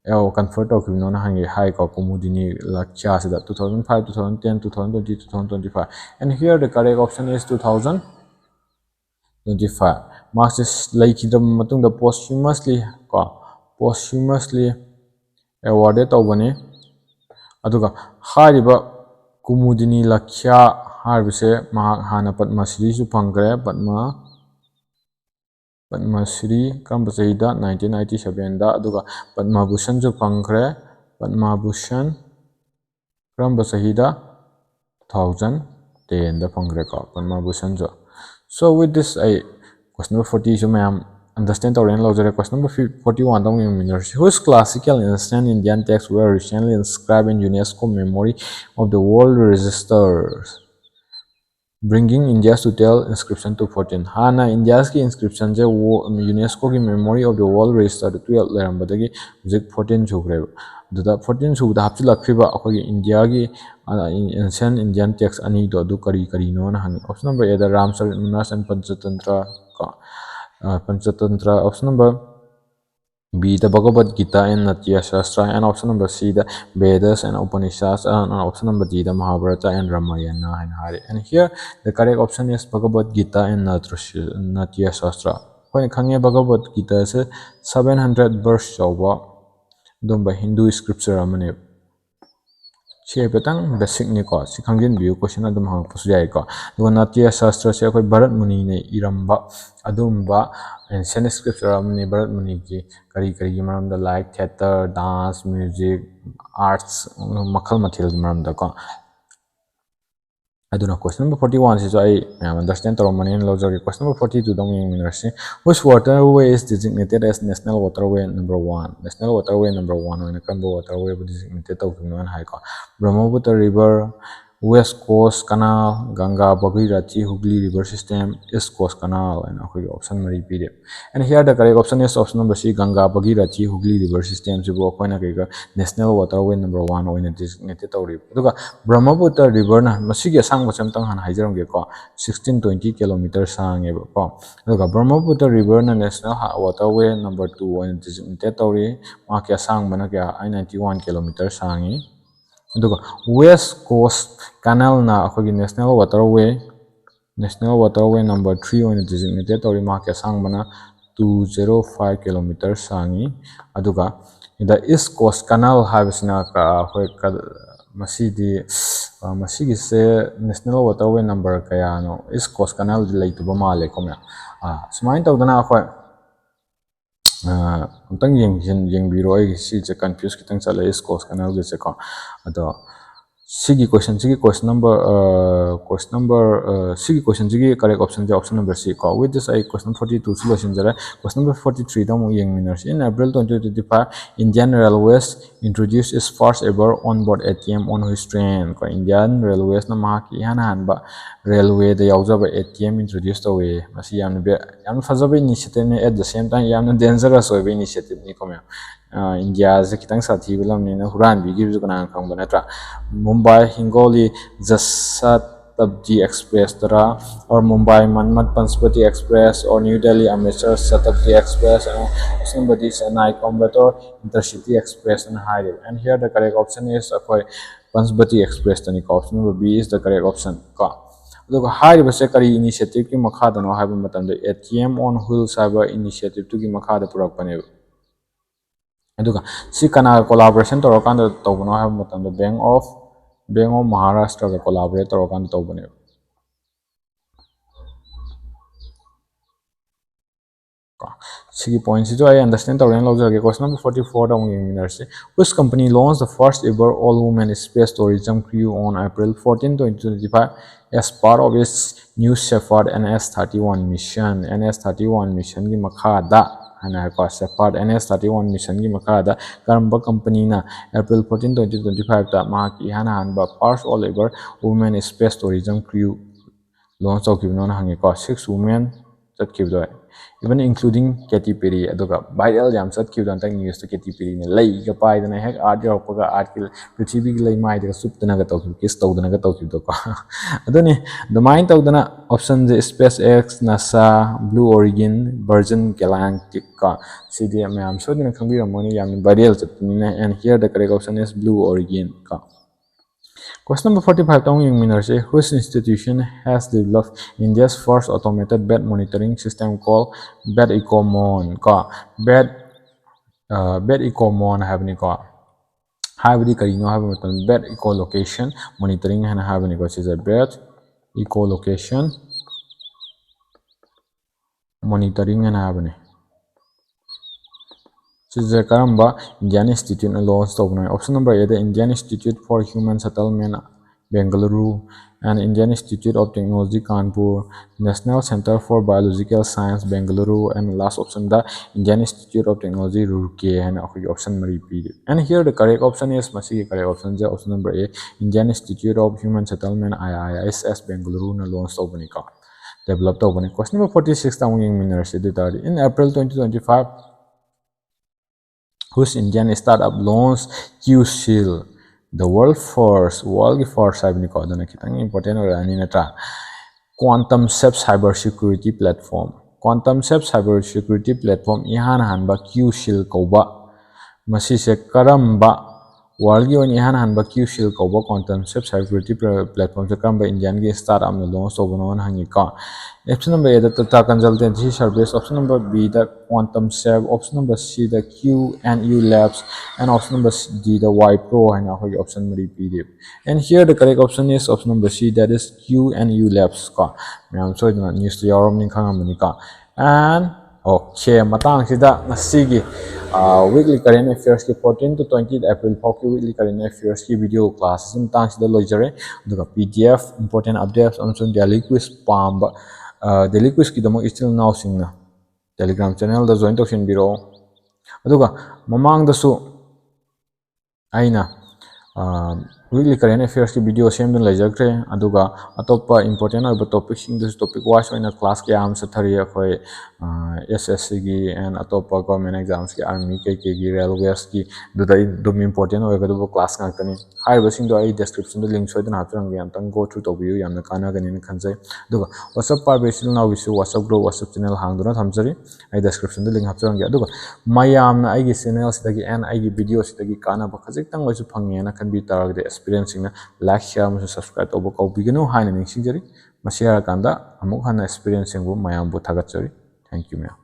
ꯑꯦꯋꯥꯔꯗ ꯀꯟꯐꯔ ꯇꯧꯈꯤꯕꯅꯣꯅ ꯍꯪꯉꯦ ꯍꯥꯏꯀꯣ, ꯀꯨꯃꯨꯗꯤꯅꯤ ꯂꯥꯈ꯭ꯌꯥꯁꯤꯗ, two thousand five, two thousand ten, two thousand twenty, two thousand twenty five, and here the correct option is two thousand twenty five꯫ ꯃꯍꯥꯛꯁꯦ ꯂꯩꯈꯤꯗ꯭ꯔꯕ ꯃꯇꯨꯡꯗ posthumously ꯀꯣ, posthumously awarded ꯇꯧꯕꯅꯤ꯫ ꯑꯗꯨꯒ ꯍꯥꯏꯔꯤꯕ ꯀꯨꯃꯨꯗꯤꯅꯤ ꯂꯥꯈ꯭ꯌꯥ ꯍꯥꯏꯔꯤꯕꯁꯦ ꯃꯍꯥꯛ ꯍꯥꯟꯅ ꯄꯗꯃ ꯁ꯭ꯔꯤꯁꯨ ꯐꯪꯈ꯭ꯔꯦ, ꯄꯗꯃ ꯄꯗꯃ ꯁ꯭ꯔꯤ ꯀꯔꯝꯕ ꯆꯍꯤꯗ? Nineteen ninety seven ꯗ꯫ ꯑꯗꯨꯒ ꯄꯗꯃ ꯚꯨꯁꯟꯁꯨ ꯐꯪꯈ꯭ꯔꯦ꯫ ꯄꯗꯃ ꯚꯨꯁꯟ ꯀꯔꯝꯕ ꯆꯍꯤꯗ? Two thousand ten the ꯐꯪꯈ꯭ꯔꯦꯀꯣ, Padma ꯚꯨꯁꯟꯁꯨ꯫ So with this, ꯑꯩ question number forty ꯁꯨ ꯃꯌꯥꯝ ꯑꯟꯗꯔꯁꯇꯦꯟ ꯇꯧꯔꯦꯅ ꯂꯧꯖꯔꯦ꯫ Question number forty one ꯗ ꯑꯃꯨꯛ ꯌꯦꯡꯃꯤꯟꯅꯔꯁꯤ꯫ Which classical ancient Indian texts were recently inscribed in UNESCO Memory of the World Registers? Bringing India's total inscription to fourteen. ꯍꯥꯟꯅ ꯏꯟꯗꯤꯌꯥꯒꯤ ꯏꯟꯁꯀ꯭ꯔꯤꯞꯁꯟꯁꯦ ꯌꯨꯅꯦꯁꯀꯣꯒꯤ Memory of the World Registerꯗ twelve ꯂꯩꯔꯝꯕꯗꯒꯤ ꯍꯧꯖꯤꯛ fourteen ꯁꯨꯈ꯭ꯔꯦꯕ꯫ ꯑꯗꯨꯗ fourteen ꯁꯨꯕꯗ ꯍꯥꯞꯆꯤꯜꯂꯛꯈ꯭ꯔꯤꯕ ꯑꯩꯈꯣꯏꯒꯤ ꯏꯟꯗꯤꯌꯥꯒꯤ ancient Indian text ꯑꯅꯤꯗꯣ ꯑꯗꯨ ꯀꯔꯤ ꯀꯔꯤꯅꯣꯅ ꯍꯪꯉꯤ꯫ Option number Aꯗ Ramsarimanas and Panchatantra ꯀꯣ, Panchatantra꯫ Option number Bꯗ Bhagavad Gita and Natya Shastra, and option number Cꯗ Vedas and Upanishads, and option number Dꯗ Mahabharata and Ramayana ꯍꯥꯏꯅ ꯍꯥꯏꯔꯦ꯫ And here the correct option is Bhagavad Gita and Natya Shastra꯫ ꯑꯩꯈꯣꯏꯅ ꯈꯪꯉꯦ Bhagavad Gitaꯁꯦ seven hundred verse ꯌꯥꯎꯕ ꯑꯗꯨꯝꯕ ꯍꯤꯟꯗꯨ scripture ꯑꯃꯅꯦꯕ꯫ ꯁꯤ ꯍꯥꯏꯐꯦꯠꯇꯪ basicꯅꯤꯀꯣ, ꯁꯤ ꯈꯪꯖꯤꯟꯕꯤꯌꯨ, question ꯑꯗꯨꯝ ꯍꯪꯉꯛꯄꯁꯨ ꯌꯥꯏꯀꯣ꯫ ꯑꯗꯨꯒ ꯅꯥꯇ꯭ꯌ ꯁꯥꯁꯇ꯭ꯔꯁꯦ ꯑꯩꯈꯣꯏ ꯚꯔꯠ ꯃꯨꯅꯤꯅ ꯏꯔꯝꯕ ꯑꯗꯨꯒꯨꯝꯕ ancient scripture ꯑꯃꯅꯤ꯫ ꯚꯔꯠ ꯃꯨꯅꯤꯒꯤ ꯀꯔꯤ ꯀꯔꯤꯒꯤ ꯃꯔꯝꯗ, like theatre, dance, music, arts, ꯃꯈꯜ ꯃꯊꯦꯜꯒꯤ ꯃꯔꯝꯗꯀꯣ꯫ ꯑꯗꯨꯅ question number forty one ꯁꯤꯁꯨ ꯑꯩ ꯃꯌꯥꯝ understand ꯇꯧꯔꯝꯃꯅꯤꯅ ꯂꯧꯖꯒꯦ꯫ Question number forty twoꯗ ꯑꯃꯨꯛ ꯌꯦꯡꯃꯤꯟꯅꯔꯁꯤ꯫ Which waterway is designated as national waterway number one? National waterway number one ꯑꯣꯏꯅ ꯀꯔꯝꯕ waterwayꯕꯨ designate ꯇꯧꯈꯤꯕꯅꯣ ꯍꯥꯏꯅ ꯍꯥꯏꯀꯣ꯫ Brahmaputra River, West Coast Canal, Ganga, Bhagirathi, Hooghly River System, East Coast Canal ꯍꯥꯏꯅ ꯑꯩꯈꯣꯏꯒꯤ option ꯃꯔꯤ ꯄꯤꯔꯦ꯫ And here the correct option is option number C, Ganga, Bhagirathi, Hooghly River Systemꯁꯤꯕꯨ ꯑꯩꯈꯣꯏꯅ ꯀꯩꯒ national waterway number one ꯑꯣꯏꯅ designate ꯇꯧꯔꯤꯕ꯫ ꯑꯗꯨꯒ Brahmaputra Riverꯅ, ꯃꯁꯤꯒꯤ ꯑꯁꯥꯡꯕꯁꯦ ꯑꯝꯇꯪ ꯍꯥꯟꯅ ꯍꯥꯏꯖꯔꯝꯒꯦꯀꯣ, sixteen twenty kilometer ꯁꯥꯡꯉꯦꯕꯀꯣ꯫ ꯑꯗꯨꯒ Brahmaputra Riverꯅ national waterway number two ꯑꯣꯏꯅ designate ꯇꯧꯔꯤ꯫ ꯃꯍꯥꯛꯀꯤ ꯑꯁꯥꯡꯕꯅ ꯀꯌꯥ? Eight ninety one kilometer ꯁꯥꯡꯉꯤ꯫ ꯑꯗꯨꯒ West Coast Canalꯅ ꯑꯩꯈꯣꯏꯒꯤ national waterway, national waterway number three ꯑꯣꯏꯅ designate ꯇꯧꯔꯤ꯫ ꯃꯍꯥꯛꯀꯤ ꯑꯁꯥꯡꯕꯅ two zero five kilometer ꯁꯥꯡꯉꯤ꯫ ꯑꯗꯨꯒ the East Coast Canal ꯍꯥꯏꯕꯁꯤꯅ ꯀ-, ꯑꯩꯈꯣꯏ ꯀ-, ꯃꯁꯤꯗꯤ, ꯑ, ꯃꯁꯤꯒꯤꯁꯦ national waterway number ꯀꯌꯥꯅꯣ? East Coast Canalꯗꯤ ꯂꯩꯇꯕ ꯃꯥꯜꯂꯦꯀꯣ ꯃꯌꯥꯝ꯫ ꯑ, ꯁꯨꯃꯥꯏꯅ ꯇꯧꯗꯅ ꯑꯩꯈꯣꯏ ꯑ, ꯑꯝꯇꯪ ꯌꯦꯡꯁꯤꯟ-, ꯌꯦꯡꯕꯤꯔꯣ꯫ ꯑꯩꯒꯤ ꯁꯤꯁꯦ confuse ꯈꯤꯇꯪ ꯆꯠꯂꯦ, East Coast Canalꯒꯤꯁꯦꯀꯣ꯫ ꯑꯗꯣ ꯁꯤꯒꯤ question ꯁꯤꯒꯤ question number, question number, ꯁꯤꯒꯤ question ꯁꯤꯒꯤ correct option ꯁꯦ option number C ꯀꯣ꯫ With this ꯑꯩ question forty two ꯁꯤ ꯂꯣꯏꯁꯤꯟꯖꯔꯦ꯫ Question number forty three ꯗ ꯑꯃꯨꯛ ꯌꯦꯡꯃꯤꯟꯅꯔꯁꯤ꯫ In April twenty twenty five, Indian Railways introduced its first ever onboard A T M on whose train ꯀꯣ꯫ Indian Railways ꯅ ꯃꯍꯥꯛꯀꯤ ꯏꯍꯥꯟ ꯍꯥꯟꯕ railway the ꯌꯥꯎꯖꯕ A T M introduce ꯇꯧꯋꯦ꯫ ꯃꯁꯤ ꯌꯥꯝꯅ ꯕꯦ-, ꯌꯥꯝꯅ ꯐꯖꯕ initiative ꯅꯤ, at the same time ꯌꯥꯝꯅ dangerous ꯑꯣꯏꯕ initiative ꯅꯤꯀꯣ ꯃꯌꯥꯝ꯫ ꯏꯟꯗꯤꯌꯥꯁꯦ ꯈꯤꯇꯪ ꯁꯥꯊꯤꯕ ꯂꯝꯅꯤꯅ ꯍꯨꯔꯥꯟꯕꯤꯈꯤꯕꯁꯨ ꯀꯅꯥꯅ ꯈꯪꯕ ꯅꯠꯇ꯭ꯔꯥ? Mumbai Hingoli Jashatabdi Express ꯇꯔꯥ, or Mumbai Manmat Panchvati Express, or New Delhi Amritsar Shatabdi Express, ꯑꯣ, Shatabdi Chennai Coimbatore Intercity Express ꯑꯅ ꯍꯥꯏꯔꯤꯕ꯫ And here the correct option is ꯑꯩꯈꯣꯏ Panchvati Express ꯇꯅꯤꯀꯣ꯫ Option number B is the correct option ꯀꯣ꯫ ꯑꯗꯨꯒ ꯍꯥꯏꯔꯤꯕꯁꯦ ꯀꯔꯤ initiative ꯀꯤ ꯃꯈꯥꯗꯅꯣ ꯍꯥꯏꯕ ꯃꯇꯝꯗ, A T M on Wheels ꯍꯥꯏꯕ initiative ꯇꯨꯒꯤ ꯃꯈꯥꯗ ꯄꯨꯔꯛꯄꯅꯦꯕ꯫ ꯑꯗꯨꯒ ꯁꯤ ꯀꯅꯥꯒ collaboration ꯇꯧꯔꯀꯥꯟꯗ ꯇꯧꯕꯅꯣ ꯍꯥꯏꯕ ꯃꯇꯝꯗ, Bank of, Bank of Maharashtra ꯒ collaborate ꯇꯧꯔꯀꯥꯟꯗ ꯇꯧꯕꯅꯦꯕ꯫ ꯀꯣ, ꯁꯤꯒꯤ point ꯁꯤꯁꯨ ꯑꯩ understand ꯇꯧꯔꯦꯅ ꯂꯧꯖꯔꯒꯦ꯫ Question number forty four ꯗ ꯑꯃꯨꯛ ꯌꯦꯡꯃꯤꯟꯅꯔꯁꯤ꯫ Which company launched the first ever all women space tourism cruise on April fourteen, twenty twenty five as part of its new Safari N S thirty one mission? N S thirty one mission ꯒꯤ ꯃꯈꯥꯗ ꯍꯥꯏꯅ ꯍꯥꯏꯀꯣ, Safari N S thirty one mission ꯒꯤ ꯃꯈꯥꯗ ꯀꯔꯝꯕ company ꯅ April fourteen, twenty twenty five ꯇ ꯃꯍꯥꯛꯀꯤ ꯏꯍꯥꯟ ꯍꯥꯟꯕ first all ever women space tourism cruise launch ꯇꯧꯈꯤꯕꯅꯣꯅ ꯍꯪꯉꯦꯀꯣ꯫ Six women ꯆꯠꯈꯤꯕꯗꯣ, even including Katy Perry꯫ ꯑꯗꯨꯒ viral ꯌꯥꯝ ꯆꯠꯈꯤꯕꯗꯣ ꯍꯟꯗꯛ news ꯇ, Katy Perry ꯅ ꯂꯩꯒ ꯄꯥꯏꯗꯅ ꯍꯦꯛ art ꯌꯧꯔꯛꯄꯒ art ꯀꯤ ꯄ꯭ꯔꯤꯊꯤꯕꯤꯒꯤ ꯂꯩꯃꯥꯏꯗꯒ ꯆꯨꯞꯇꯅꯒ ꯇꯧꯈꯤꯕ, kiss ꯇꯧꯗꯅꯒ ꯇꯧꯈꯤꯕꯗꯣꯀꯣ꯫ ꯑꯗꯨꯅꯤ, ꯑꯗꯨꯃꯥꯏꯅ ꯇꯧꯗꯅ option ꯁꯦ SpaceX, NASA, Blue Origin, Virgin Galactic ꯀꯣ꯫ ꯁꯤꯗꯤ ꯃꯌꯥꯝ ꯁꯣꯏꯗꯅ ꯈꯪꯕꯤꯔꯝꯃꯅꯤ, ꯌꯥꯝꯅ viral ꯆꯠꯄꯅꯤꯅ꯫ And here the correct option is Blue Origin ꯀꯣ꯫ Question number forty five ꯇ ꯑꯃꯨꯛ ꯌꯦꯡꯃꯤꯟꯅꯔꯁꯤ꯫ Which institution has developed India's first automated bat monitoring system called Bat Ecomon ꯀꯣ? Bat, Bat Ecomon ꯍꯥꯏꯕꯅꯤꯀꯣ꯫ ꯍꯥꯏꯕꯗꯤ ꯀꯔꯤꯅꯣ ꯍꯥꯏꯕ ꯃꯇꯝꯗ, bat ecolocation monitoring ꯍꯥꯏꯅ ꯍꯥꯏꯕꯅꯤꯀꯣ꯫ ꯁꯤꯁꯦ bat ecolocation monitoring ꯍꯥꯏꯅ ꯍꯥꯏꯕꯅꯤ꯫ ꯁꯤꯁꯦ ꯀꯔꯝꯕ Indian instituteꯅ launch ꯇꯧꯕꯅꯣ? Option number A the Indian Institute for Human Settlement, Bengaluru, and Indian Institute of Technology, Kanpur, National Center for Biological Science, Bengaluru, and last option the Indian Institute of Technology, Roorkee ꯍꯥꯏꯅ ꯑꯩꯈꯣꯏꯒꯤ option ꯃꯔꯤ ꯄꯤꯔꯤ꯫ And here the correct option is, ꯃꯁꯤꯒꯤ correct option say option number A, Indian Institute of Human Settlement, I I S S, Bengaluruꯅ launch ꯇꯧꯕꯅꯤꯀꯣ, develop ꯇꯧꯕꯅꯤ꯫ Question number forty six ꯇ ꯑꯃꯨꯛ ꯌꯦꯡꯃꯤꯟꯅꯔꯁꯤ꯫ ꯑꯗꯨ ꯑꯣꯏ ꯇꯥꯔꯗꯤ, in April twenty twenty five, whose Indian startup launched QShield, the world first, worldꯒꯤ first ꯍꯥꯏꯕꯅꯤꯀꯣ, ꯑꯗꯨꯅ ꯈꯤꯇꯪ important ꯑꯣꯏꯔꯛꯑꯅꯤ ꯅꯠꯇ꯭ꯔꯥ? Quantum safe cyber security platform, quantum safe cyber security platform ꯏꯍꯥꯟ ꯍꯥꯟꯕ QShield ꯀꯧꯕ, ꯃꯁꯤꯁꯦ ꯀꯔꯝꯕ, worldꯒꯤ ꯑꯣꯏꯅ ꯏꯍꯥꯟ ꯍꯥꯟꯕ QShield ꯀꯧꯕ quantum safe cyber security platformꯁꯦ ꯀꯔꯝꯕ Indianꯒꯤ startupꯅ launch ꯇꯧꯕꯅꯣꯅ ꯍꯪꯉꯤꯀꯣ꯫ Option number A the Tata Consultancy Service, option number B the Quantum Safe, option number C the Q and U Labs, and option number D the Wipro ꯍꯥꯏꯅ ꯑꯩꯈꯣꯏꯒꯤ option ꯃꯔꯤ ꯄꯤꯔꯤ꯫ And here the correct option is option number C, that is Q and U Labs ꯀꯣ꯫ ꯃꯌꯥꯝ ꯁꯣꯏꯗꯅ newsꯇ ꯌꯥꯎꯔꯝꯅꯤ, ꯈꯪꯉꯝꯃꯅꯤꯀꯣ꯫ And okay, ꯃꯇꯥꯡꯁꯤꯗ ꯉꯁꯤꯒꯤ weekly current affairꯁꯀꯤ, fourteen to twenty April ꯐꯥꯎꯒꯤ weekly current affairꯁꯀꯤ video class ꯑꯁꯤ ꯃꯇꯥꯡꯁꯤꯗ ꯂꯣꯏꯖꯔꯦ꯫ ꯑꯗꯨꯒ PDF, important updates ꯑꯃꯁꯨꯡ daily quiz ꯄꯥꯝꯕ, daily quizꯀꯤꯗꯃꯛ ꯏꯆꯤꯜ ꯏꯅꯥꯎꯁꯤꯡꯅ Telegram channelꯗ join ꯇꯧꯁꯤꯟꯕꯤꯔꯛꯑꯣ꯫ ꯑꯗꯨꯒ ꯃꯃꯥꯡꯗꯁꯨ ꯑꯩꯅ weekly current affairꯁꯀꯤ video ꯁꯦꯝꯗꯨꯅ ꯂꯩꯖꯈ꯭ꯔꯦ꯫ ꯑꯗꯨꯒ ꯑꯇꯣꯞꯄ important ꯑꯣꯏꯕ topicꯁꯤꯡꯗꯁꯨ topic wise ꯑꯣꯏꯅ class ꯀꯌꯥ ꯑꯃ ꯆꯠꯊꯔꯤ꯫ ꯑꯩꯈꯣꯏ SSCꯒꯤ and ꯑꯇꯣꯞꯄ government examsꯀꯤ, army ꯀꯩꯀꯩꯒꯤ, railwaysꯀꯤ, ꯑꯗꯨꯗ ꯑꯩ ꯑꯗꯨꯝ important ꯑꯣꯏꯒꯗꯕ class ꯉꯥꯛꯇꯅꯤ꯫ ꯍꯥꯏꯔꯤꯕꯁꯤꯡꯗꯣ ꯑꯩ descriptionꯗ link ꯁꯣꯏꯗꯅ ꯍꯥꯞꯆꯔꯝꯒꯦ, ꯑꯝꯇꯪ go through ꯇꯧꯕꯤꯌꯨ, ꯌꯥꯝꯅ ꯀꯥꯟꯅꯒꯅꯤꯅ ꯈꯟꯖꯩ꯫ ꯑꯗꯨꯒ WhatsApp ꯄꯥꯏꯕ ꯏꯆꯤꯜ ꯏꯅꯥꯎꯒꯤꯁꯨ WhatsApp group, WhatsApp channel ꯍꯥꯡꯗꯨꯅ ꯊꯝꯖꯔꯤ, ꯑꯩ descriptionꯗ link ꯍꯥꯞꯆꯔꯝꯒꯦ꯫ ꯑꯗꯨꯒ ꯃꯌꯥꯝꯅ ꯑꯩꯒꯤ channelꯁꯤꯗꯒꯤ and ꯑꯩꯒꯤ videoꯁꯤꯗꯒꯤ ꯀꯥꯟꯅꯕ ꯈꯖꯤꯛꯇꯪ ꯑꯣꯏꯁꯨ ꯐꯪꯉꯦꯅ ꯈꯟꯕꯤ ꯇꯥꯔꯒꯗꯤ, aspirantꯁꯤꯡꯅ like, share ꯑꯃꯁꯨꯡ subscribe ꯇꯧꯕ ꯀꯥꯎꯕꯤꯒꯅꯨ ꯍꯥꯏꯅ ꯅꯤꯡꯁꯤꯡꯖꯔꯤ꯫ ꯃꯁꯤ ꯍꯥꯏꯔꯀꯥꯟꯗ ꯑꯃꯨꯛ ꯍꯟꯅ aspirantꯁꯤꯡꯕꯨ ꯃꯌꯥꯝꯕꯨ ꯊꯥꯒꯠꯆꯔꯤ꯫ Thank you ꯃꯌꯥꯝ꯫